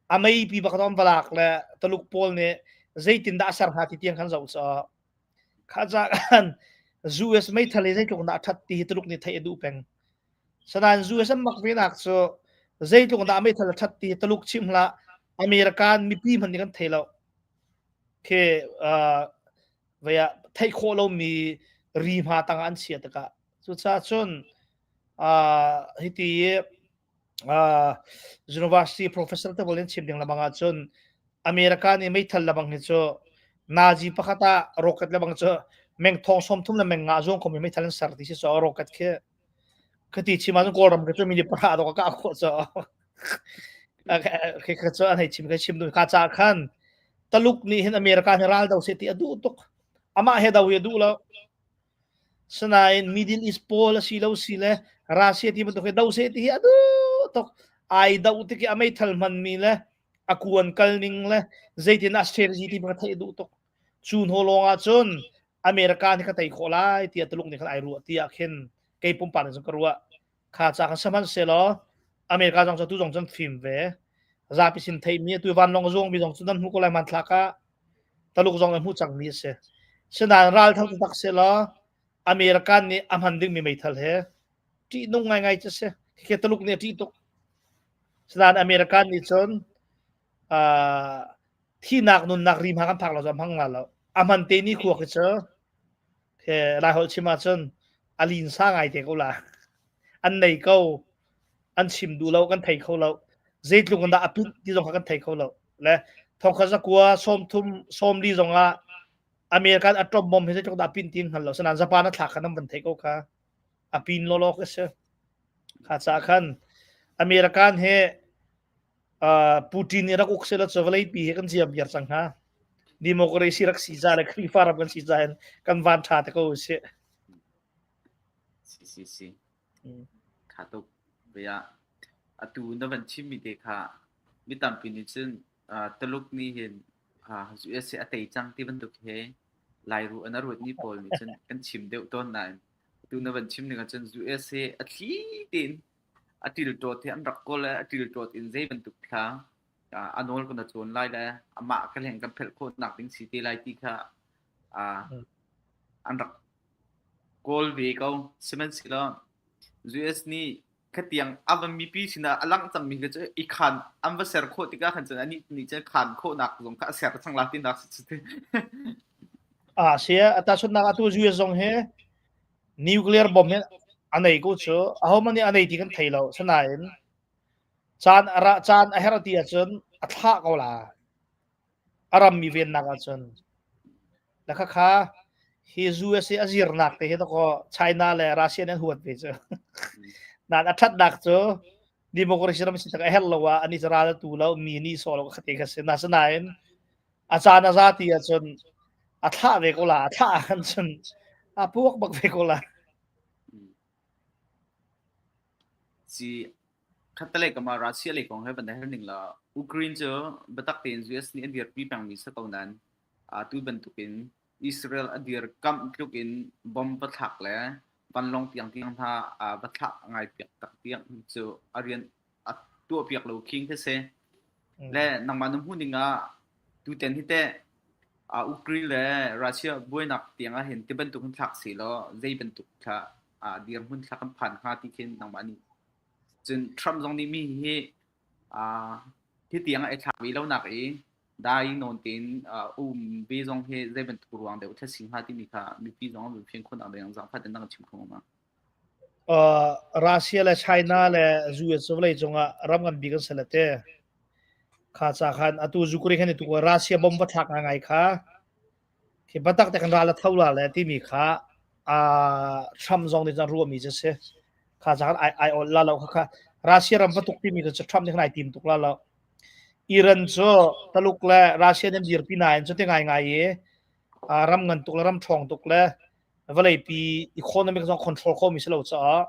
a meipi bak an va lak le Taluk pawl nih zeitindah a ser hnga ti tiang khan zoh caw. Kha ca khan US meithal hi zeitluk dah a ṭhat ti hi Taluk nih theih a duh peng. Sanain US an mak ve nak cu zeitluk dah meithal a ṭhat ti hi Taluk chim hlah American mipi hmanh nih kan thei lo. Khi uh, vei ah theih khawh lomi ri hma tangah an chia tikah cucaah cun uh, hiti uh, university professor te in chim ding lamang ahcun America nih meithal labang hi cu Nazi pakhat ah rocket lebang cu meng thong som thum le meng nga zuang khomi meithal an ser ti si so rocket khi khati chim ahcun Kawlram khi cu mini pahra dok ka khawh cho khi kha cu an hei chim ka chim du ka cha khan Taluk nih hin America hi ral do se ti a duh tuk amah he do hi a duh lo Sinain Middle East pawl a si lo si le Russia ti bantuk hi do seh ti hi a duh tuk. Ai doh tik i a meithal hmanmi le a kuan kal ning le zeitin a strategy ti bang theih a duh tuk. Cu hnu lawng ah cun America nih ka tei khawh lai tiah Tuluk nih khan ai ruah tiah khin kei pumpak nih cun ka ruah. Kha ca khan sihmanhsehlaw America zong cu tu zong cun fim ve. Zapi sin theihmi atu vanlawng a zuangmi zong cu nan hmuh ko lai hmanthlak ah. Taluk zong nih hmuh cangmi a si. Sinain ral tho taktak sehlaw American nih a hman dingmi meithal he ṭihnung ngaingai cu a si. Khikhe Taluk nih a ṭih tuk. Sinain American nih cun uh, thihnak nunnak rim ha kan phak lo cu a hmang la lo. A hman te ni khua khi cu he Laiholh chim ahcun a linsa ngai te ko la. An nei ko. An chim duh lo, kan thei kho lo. Zeitluk in dah a pit ti zong kha kan thei kho lo. Le thongkhat zakua 30 40 zong ah American atom bomb hi zeitluk dah a pin ti hngal lo. Sinain Japan a thlak kha nan van thei ko kha. A pin lawlaw ka si. Kha ca khan American he uh, Putin nih rak uk sela cu vawlei pi hi kan ziam viar cang hnga. Democracy rak si ca le Khrihfa ram kan si ca in kan van tha te ko si. Si si si. Tha tuk. Bia atu na van chimmi te kha mi tampi nih cun uh, Taluk nih hin uh, USA a tei cang ti bantuk he Lairu an a ruatmi pawl nih cun kan chim deuh tawn nain atu na van chim ning ahcun USA a thli tein a tilṭawt hi an rak kawl le a tilṭawt in zei bantuk thla a nawl kan cawn lai le amah ka hleng kan phelh khawhnak ding si te lai ti kha an rak kawl ve ko. Sihmanhsehlaw US nih khatiang a van mipi sinah a langh cangmi kha cu i khaan an va ser khawh tikah khan cun anih nih cun khaan khawhnak zong kha a ser cang la tinak si cu. Ah sia tahchunhnak atu US zong hi nuclear bomb hi a nei ko cu ahohmanh nih a nei ti kan thei lo sinain caan a ra caan a herh ti ahcun a thlah ko la a rammi vennak ahcun la khakha hi USA a zirnak te hi dakaw China le Russia nih an huat ve cu nan a thatnak cu democracy ram si tak a herh lo ah ani ral tu lo mi ni so lo khate kha si na sinain a caan a za ti ahcun a thlah ve ko la a thlah ahcun cun a puak bak ve ko la Si khattelei kam ah Russia lei kong he van hal ning law Ukraine cu biatak tein US nih a dirpi pengmi si ko nain atu bantukin Israel a dirkamh tluk in bomb va thlak le vanlawng tiang tiang hna va thlak ngai piak tak tiang cu a rian a tuah piak lo khing khi si. Le nangmah na hmuh ning ah tuten hi teh Ukraine le Russia buainak tiang ah hin ti bantuk hin thlak si law zei bantuk thla dirhmun thla kan phan hnga ti khin nangmah nih cun Trump zong nih mi hi hi tiang ai thlak ve lo nak i Dai nawn tein um ve zong hi zei bantuk ruang deuh thla si hnga timi kha mipi zong an fian khawh nak ding zaangfah tein na kan chim kho ma? Russia le China le US vawlei cungah ram ngan bik an si le te. Kha ca khan atu Ukraine khan tu Russia bomb va thlak ngai kha khi batak te kan ral a tho la le timi kha Trump zong nih cun ruahmi cu si. Kha ca khan ai ai ol la lo kha kha Russia ram va tuk timi cu Trump nih khan ai tim tuk la lo. Iran cu Taluk le Russia nih an dirpi nain cu ti ngaingai i ram ngan tuk le ram ṭhawng tuk le vawleipi economic zong control khomi si lo caah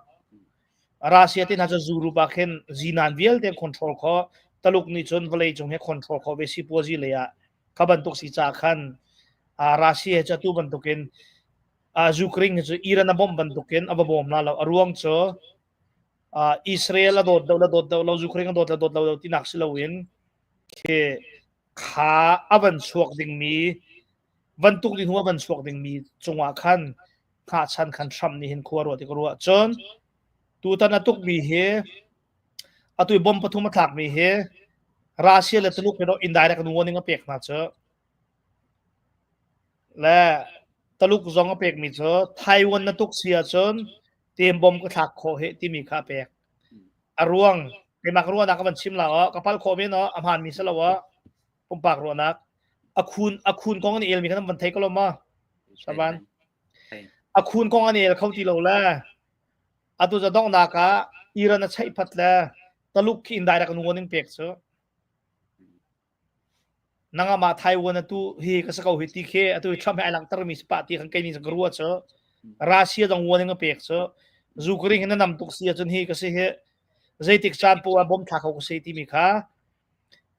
Russia te hna cu Europe ah khin zinan vialte control kho Taluk nih cun vawlei cung he control kho ve sipuazi lei ah kha bantuk si caah khan Russia he cu atu bantukin Ukraine cu Iran a bawmh bantukin a va bawm la lo a ruang cu Israel a dawt do la dawt do lo Ukraine a dawt la dawt lo tinak si loin khi kha a van chuak dingmi bantuk ding hnu a van chuak dingmi cungah khan hngahchan khan Trump nih hin khua ruah ti ka ruah cun tutan a tukmi hi atu i bomb pathum a thlakmi hi Russia le Tuluk he indirect warning a pek hna cu le Taluk zong a pekmi cu Taiwan na tuk si ahcun tem bom ka thlak khawh he timi kha a pek. A ruang keimah ka ruahnak ka van chim la aw ka pal khawh men aw a hmaanmi si lo aw pumpak ruahnak a khun a khun kong an elmi kha van thei ko lo ma Saban a khun kong an el kho ti lo le atu za donghnak ah Iran a cheih phat le Taluk khi indirect an warning pek cu Nangmah Taiwan atu hi ka si ko hi ti khi atu Trump he ai langhtermi si pah ti khan kei nih ka ruah cu Russia zong warning a pek cu Ukraine hi na nam tuk si ahcun hi ka si hi zeitik caan poah ah bom thla kho ka si timi kha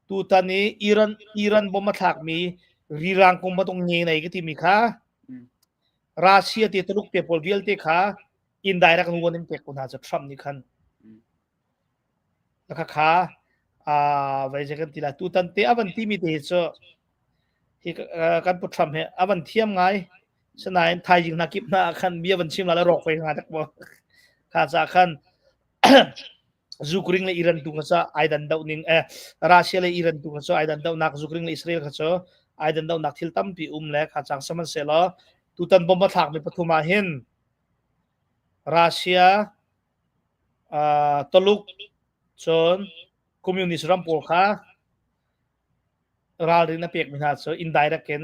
tutan i Iran Iran bom a thlakmi rirang kum batung nge nei ka timi kha Russia te Tuluk te pawl vialte kha indirect warning pek ko hna cu Trump nih khan Khakha vai zei kan ti lai tutan te a van timi te hi cu hi kan pu Trump he a van thiam ngai sinain thaizing hna kip hna khan bia van chim la le rawk ve nga tak maw kha ca khan Ukraine le Iran tu kha cu ai dan doh ning eh Russia le Iran tu kha cu ai dan doh nak Ukraine le Israel kha cu ai dan doh nak thil tampi um le kha chang sihmanhsehlaw tutan bomb a thlak mi pathum ah hin Russia Taluk cun communist ram pawl kha ralrin a pekmi hna cu indirect in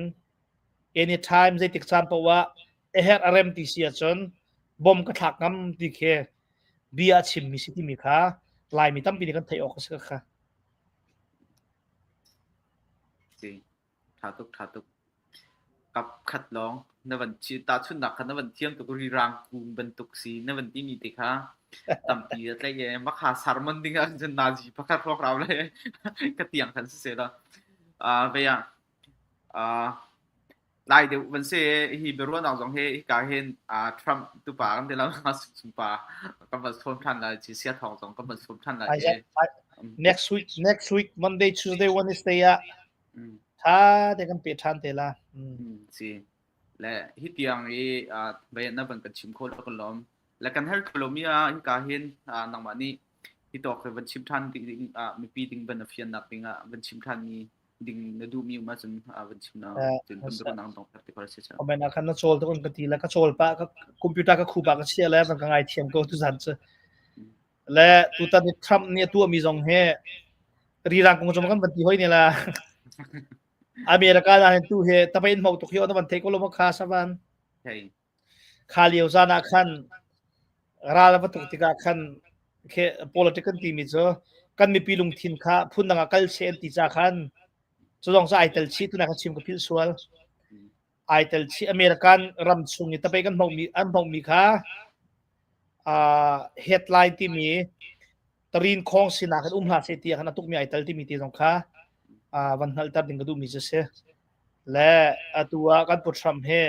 anytime zeitik caan paoh ah a herh a rem ti si ahcun bom ka thlak ngam ti khi bia a chimmi si timi kha Laimi tampi nih kan theih awk a si kha. Ṭha tuk, ṭha tuk. Kap khat lawng na van tahchunhnak kha na van thiam tuk rirang kung bantuk si na van timi te kha tampi a tlaih i makha sermon ding ah cun nazi pakhat hrawkhrau le ka tiang khan siseh law vei ah tlai deuh van si hi biaruahnak zong hi hika hin Trump tupa kan ti lo sungpa kan van sawm ṭhan lai ci sia thawng zong kan van sawm ṭhan lai Next week next week Monday Tuesday Wednesday ah Tha te kan pe ṭhan te la. Si. Le hi tiang i vai na van kan chim kho lo kan lawm. Le kan hal lo mi ah hika hin nangmah nih hi tawk van chim ṭhan ding mipi ding van a fiannak ding ah van chim ṭhan mi ding na duh mi um ahcun van chim na cun kan biaruahnak dong te ko si. Comment ah khan na chawl tuk ka ti le ka chawl pa ka computer ka khu pa ka chia le van ka ngai thiam ko tu zan cu. Le tutan i Trump nih a tuahmi zong hi rirang kong cu kan van ti hoi ne la. America na hin tu hi tapai in hmau tuk hi on van thei ko lo ma kha savan. Kha lio zan ah khan ral va tuk tikah khan khe politics kan timi cu kan mipi lungthin kha phundang ah kal che an ti ca khan cu zong cu ai tel chih tuna ka chim ka philh sual. Ai tel chih American ram chung i tapai kan hmomi an hmomi kha headline timi tarin khong sinak in um hlah seh tiah khan a tukmi ai tel timi te zong kha van hngalhter ding ka duhmi cu si. Le atu ah kan pu Trump hi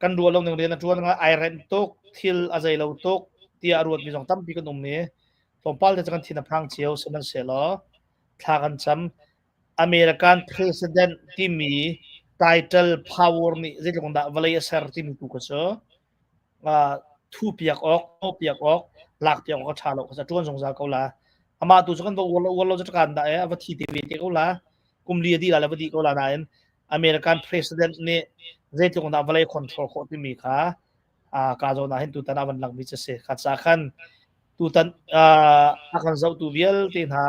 kan ruah lo ning rian a ṭuan nga ai rem tuk thil a zei lo tuk tiah a ruatmi zong tampi kan um i tlawmpal te cu kan thin a phang cio sihmanhsehlaw thla kan cam American president timi title power nih zeitluk dah vawlei a ser timi tu kha cu thu piak awk, piak awk, lak piak awk a ṭha lo kha ṭuan zungzal ko la. Amah tu cu kan va uar lo uar lo cu kan dah e a va thi te ve te ko la. Kum li a dih la le va dih ko la nain American president nih zeitluk dah vawlei control khawh timi kha ka zawn ah hin tutan a van langmi cu si. Kha ca khan tutan a kan zohtu vialte hna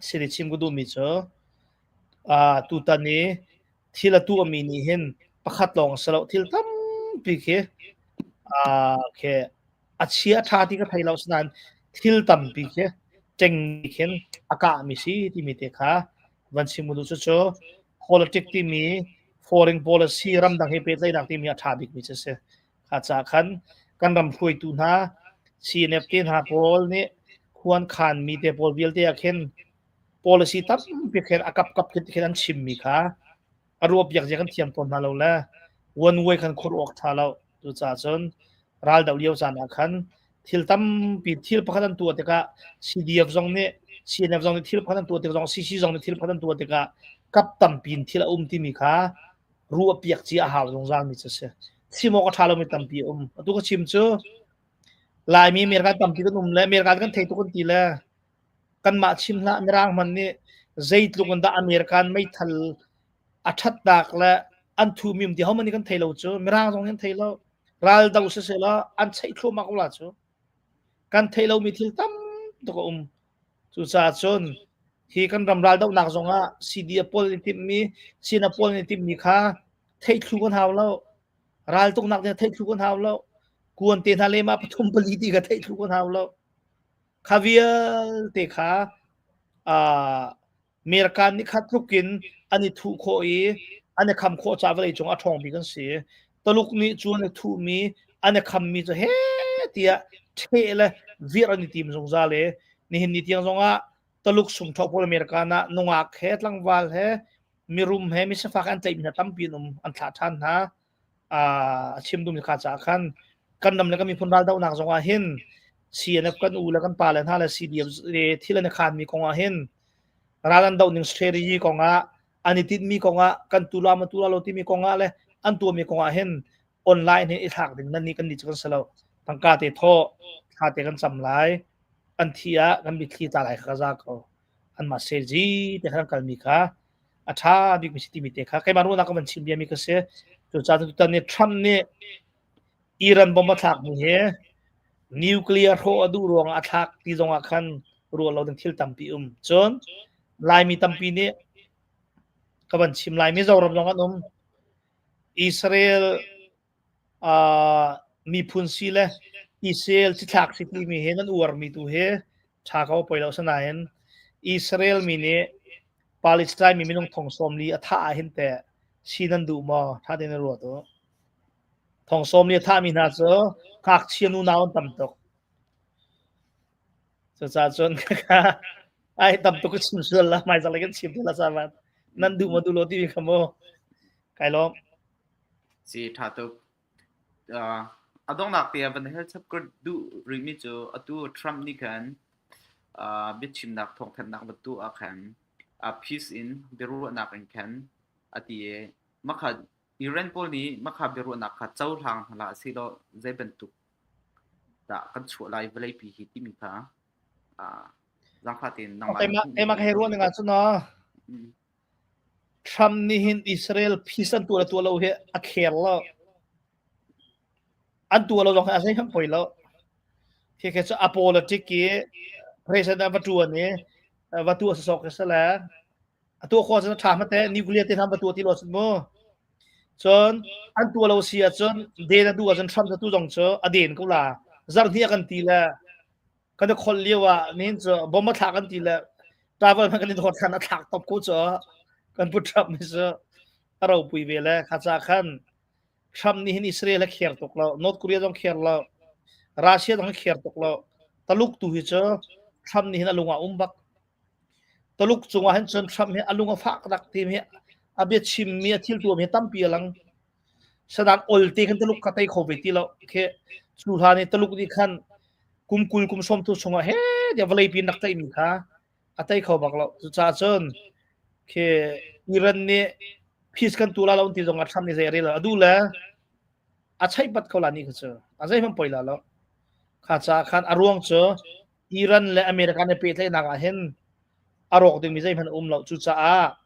sin i chim ka duhmi cu tutan i thil a tuahmi nih hin pakhat lawng a si lo thil tampi khi khi a chia a ṭha ti ka thei lo sinain thil tampi khi ṭeng nih khin a kahmi si timi te kha van chim u duh cucu politic timi foreign policy ramdang he pehtlaihnak timi a ṭha bikmi cu a si. Kha caah khan kan ram hruaitu hna CNF te hna pawl nih khuan khanmi te pawl vialte ah khin policy tampi khin a kapkap khin khin an chimmi kha a ruahpiak zia kan thiam tawn hna lo le one way khan khur awk ṭha lo. Cucaah cun ral doh lio caan ah khan thil tampi thil pakhat an tuah tikah CDF zong nih CNF zong nih thil pakhat an tuah tik zong CC zong nih thil pakhat an tuah tikah kap tampi in thil a um timi kha ruahpiak cia a hau zungzal mi cu a si. Chim awk a ṭha lomi tampi a um. Atu ka chim cu Laimi America tampi kan um le America kan thei tuk an ti le kanmah chim hlah Mirang hmanh nih zeitluk in dah American meithal a ṭhatnak le an thumi um ti hohmanh nih kan thei lo cu Mirang zong nih an thei lo. Ral do siseh an cheih thluahmah ko la cu. Kan theih lomi thil tam tuk a um. Cucaah cun hi kan ram ral dohnak zongah CDF pawl nih timhmi, CNF pawl nih timhmi kha theih thlu kan hau lo. Ral tuknak ding theih thlu kan hau lo. Kuan te hna lema pathum pali ti kha theih thlu kan hau lo. Kha vialte kha uh, American nih kha tluk in an i thuh khawh i an i kham khawh caah vawleicung a ṭhawng bik an si. Taluk nih cu an i thuhmi, an i khammi cu he tiah ṭheh le virh an i tim zungzal i nihin ni tiang zongah Taluk sungṭhoh pawl American ah nungak he tlangval he mirum he misifak an tlaihmi hna tampi an um an thlah ṭhan hna. A chim duhmi kha caah khan kan ram le kan miphun raldohnak zongah hin CNF kan u le kan pa le hna le CDF le thil an i khanmi kongah hin ral an doh ning strategy kongah an i tinhmi kongah kan tu la ma tu la lo timi kongah le an tuahmi kongah hin online hin i thlak ding nan nih kan nih cu kan si lo tangka te thawh thla te kan cam lai an thi ah kan mitthli tla lai kha ka za ko anmah strategy te khan kalmi kha a ṭha bikmi si timi te kha keimah ruahnak ka van chim biami ka si cucaah tutan ni Trump nih Iran bomb a thlakmi hi nuclear hrawh a duh ruangah a thlak ti zongah khan ruah lo ding thil tampi um. Cun Laimi tampi nih ka van chim lai Mizoram zong an um. Israel uh, miphun si le Israel cithlak si timi hi nan uarmi tu hi ṭha ko poi lo sanain Israel mi nih Palestine mi minung thong sawm li a thah ah hin teh si nan duh maw? Ṭha tein ruat u. Thong sawm li a thahmi hna cu ngakchia nunau an tam tuk. Cucaah cun ai tam tuk ka chim sual la hmaizarh lei kan chim te la savan. Nan duh maw duh lo timi kha mu. Kai lawm. Si ṭha tuk. Uh, a donghnak te ah van hel chap ka duh rihmi cu atu Trump nih khan uh, biachimnak thawngthanhnak va tuah ah khan uh, peace in biaruahnak in khan a ti i makha Iran pawl nih makha biaruahnak kha cohlang hna hlah sehlaw zei bantuk dah kan chuah lai vawleipi hi timi kha uh, zaangfah tein nangmah Keimah keimah ka hei ruah ning ahcun ah Trump nih hin Israel peace an tuah le tuah lo hi a kher lo. An tuah lo zong hi a zeihmanh poi lo. Khi khi cu a politic i president a va ṭuan i va tuah sawsawh khi si le A tuah khawh ahcun a ṭha hmate nuclear te hna va tuah ti lo ahcun mu. Cun an tuah lo si ahcun den a duh ahcun Trump tu zong cu a den ko la. Zarh hnih a kan ti le kan i kholh lio ah nihin cu bomb a thlak kan ti le travel hmanh kan i dawt khan a thlak top ko cu kan pu Trump ni cu a ropui ve le kha ca khan Trump nih hin Israel a kher tuk lo North Korea zong kher lo Russia zong kher tuk lo Taluk tu hi cu Trump nih hin a lung ah um bak Taluk cungah hin cun Trump hi a lung a fak rak ti hi a biachimmi a thil tuahmi tampi a lang. Sadan olte khan Taluk kha tei kho ve ti lo. Khi cu hlan i Taluk nih khan kum 20 kum 30 chungah he tiah vawlei pin rak tlaihmi kha a tei kho bak lo. Cucaah cun khi Iran nih peace kan tu la lo ti zongah Trump nih zei a rel lo. A duh le a cheihpat ko la ni kha cu. A zeihmanh poi la lo. Kha caah khan a ruang cu. Iran le America ne pehtlaihnak ah hin a rawk dingmi zeihmanh a um lo. Cucaah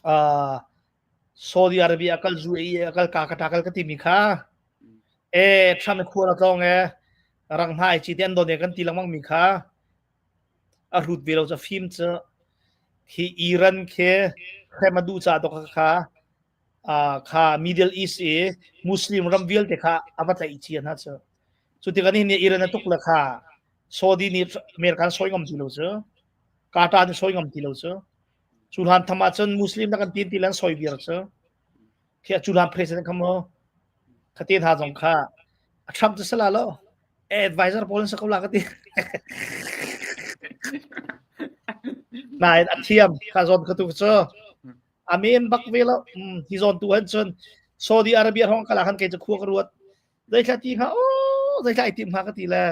uh, Saudi Arabia kal UAE kal ka ka kal ka timi kha e Trump khual a tlawng e rang hna ai chi te an don e kan ti lengmang mi kha a hrut ve lo ca fim cu hi Iran khi hrem a duh ca to kha kha Middle East i Muslim ram vialte kha a va tlaih cia hna cu. Cu tikah nihin ni Iran a tuk le kha Saudi nih American sawi ngam ti lo cu. Qatar nih sawi ngam ti lo cu. Cu hlan tham ahcun Muslim na kan tin ti lan sawi viar cu. Khi cu hlan president kha mu khate hna zong kha a Trump cu sala lo advisor pawl an si ko la ka ti. Nain a thiam kha zawn ka tu cu a men bak ve lo hi zawn tu han cun Saudi Arabia hong kala khan kei cu khua ka ruat zeithla ti hnga o zeithla ai tim hnga ka ti le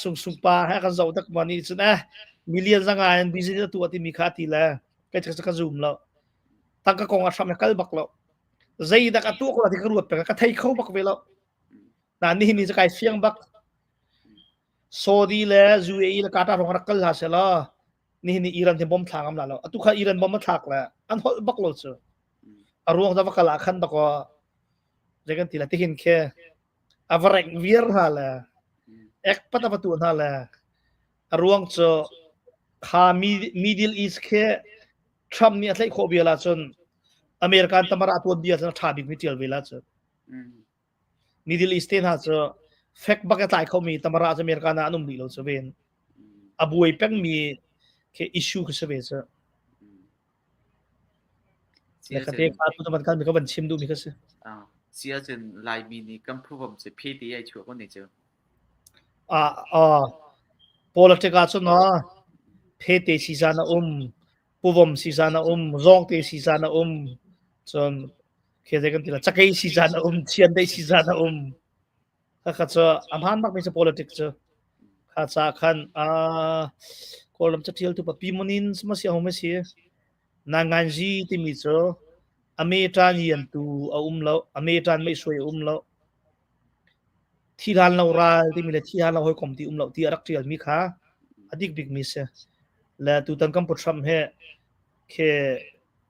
sung sung pa he kan zoh tak ma ni cun eh million zanga in business tu ati mi kha ti le kai ka ka zoom lo tangka kong a hram kal bak lo zei dak atu ko ti ka ruat pe ka thei kho bak ve lo na ni ni kai fiang bak Saudi le UAE le Qatar rong rak kal hla se la nihin ni Iran hi bom thla ngam la lo atu kha Iran bom a thlak le an holh bak lo cu a ruang da va kal ah khan dako zei kan ti la tihin khe a va reng viar hna le ek pat a va tu hna le a ruang cu kha Middle East khe Trump nih a tlaih khawh bia la cun American tamara tuan bia cun a tha bik mi tial ve la cu Middle East te hna cu fek bak a tlai khomi tamara cu America ah an um rih lo cu ven. A buai pengmi khi issue khi si ve cu. Le ka te kha tu ban kan mi ka van chim duh mi kha si. Si ahcun Laimi nih kan phuvom cu phe te ai chuah ko ne cu. Ah ah politic ah cun no phete si zan a um puvom si zan a um zawngte si zan a um cun khi zei kan ti la cakei si zan a um chiandeih si zan a um kha cu a hmaan bak mi cu politics cu kha ca khan a kawlram catial tu pa pimonin ma si ahum si nanganji timi cu ame tan yan tu a um lo ame tan mei suai a um lo thi hlan lo ral timi le thi hlan lo hawikom ti um lo ti a rak tial mi kha a dik bik mi si le tutan kan pu Trump he khi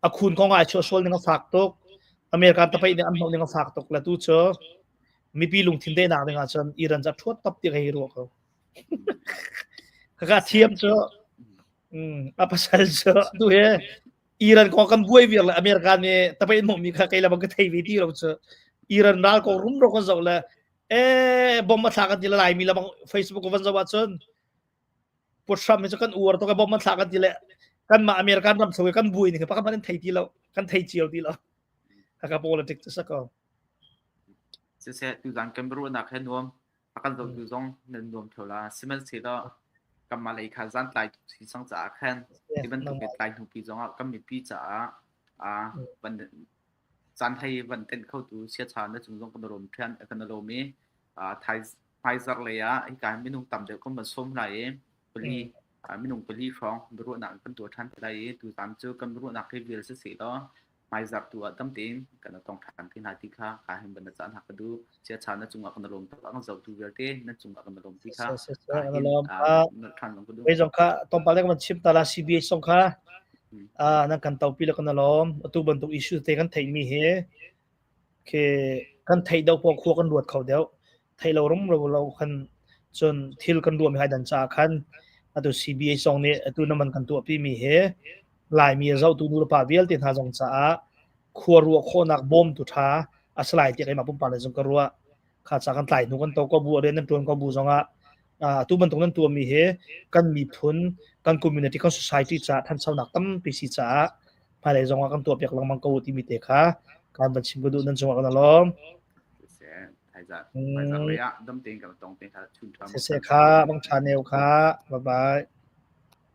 a khun kong ai chuah sual ning a fak tuk American tapai nih an hmuh ning a fak tuk le tu cu mipi lungthin dehnak ding ah cun Iran ca thuat top ti hei ruah ko kaka thiam cu a pasal cu tu he Iran kong kan buai viar le America nih tapai in hmuh mi kha kei la bang ka thei ve ti lo cu Iran ral kong rum ro kan zoh le e bom a thlak kan ti le lai mi la bang Facebook van zoh ah cun Pu Trump hi cu kan uar tuk i bom an thlak kan ti le kanmah American ram chung i kan buai ning pakhat hmanh in thei ti lo kan thei cio ti lo haka politics cu sa ko Siseh tuzan kan biaruahnak he nuam a kan zohtu zong nan nuam theo la sihmanhsehlaw kanmah lei kha zan tlai tuk si sang caah khan ti bantuk in tlai hnupi zongah kan mipi caah a van caan hlei van tenh khotu siacha na cung zong kan i lawm ṭhian kan i lawm i thai hmaizarh lei ah hika hin minung tam deuh kan van sawm hna i pali minung pali hrawng biaruahnak kan tuah ṭhan te lai i tuzaan cu kan biaruahnak hi vial siseh law hmaizarh tu ah tam tein kan i tong ṭhan te hna ti kha ka hin van na caan hak ka duh. Chiacha na cungah kan i lawm tuk a kan zohtu vialte nan cungah kan i lawm ti kha ka hin ṭhan zong ka duh. Wei zong kha tlawmpal te kan van chim ta la CBH zong kha nan kan topi le kan i lawm. Atu bantuk issue te kan theihmi hi Khi kan theih deuh poah khua kan ruat kho deuh. Theih lo rumro lo khan cun thil kan ruahmi hai dan caah khan atu CBA zong nih atu naman kan tuahpi mi hi Laimi a zohtu nu le pa vialte hna zong caah khua ruah khawhnak bawmtu ṭha a si lai tiah keimah pumpak le zong ka ruah. Kha ca kan tlai hnu kan to ko bu rian nan ṭuan ko bu zongah atu bantuk nan tuahmi hi kan miphun, kan community, kan society caah thanchonak tampi si caah hmailei zong ah kan tuahpiak lengmang ko timi te kha kan van chim ka duh nan cungah kan lawm. Siseh kha bang tha neu kha bye bye.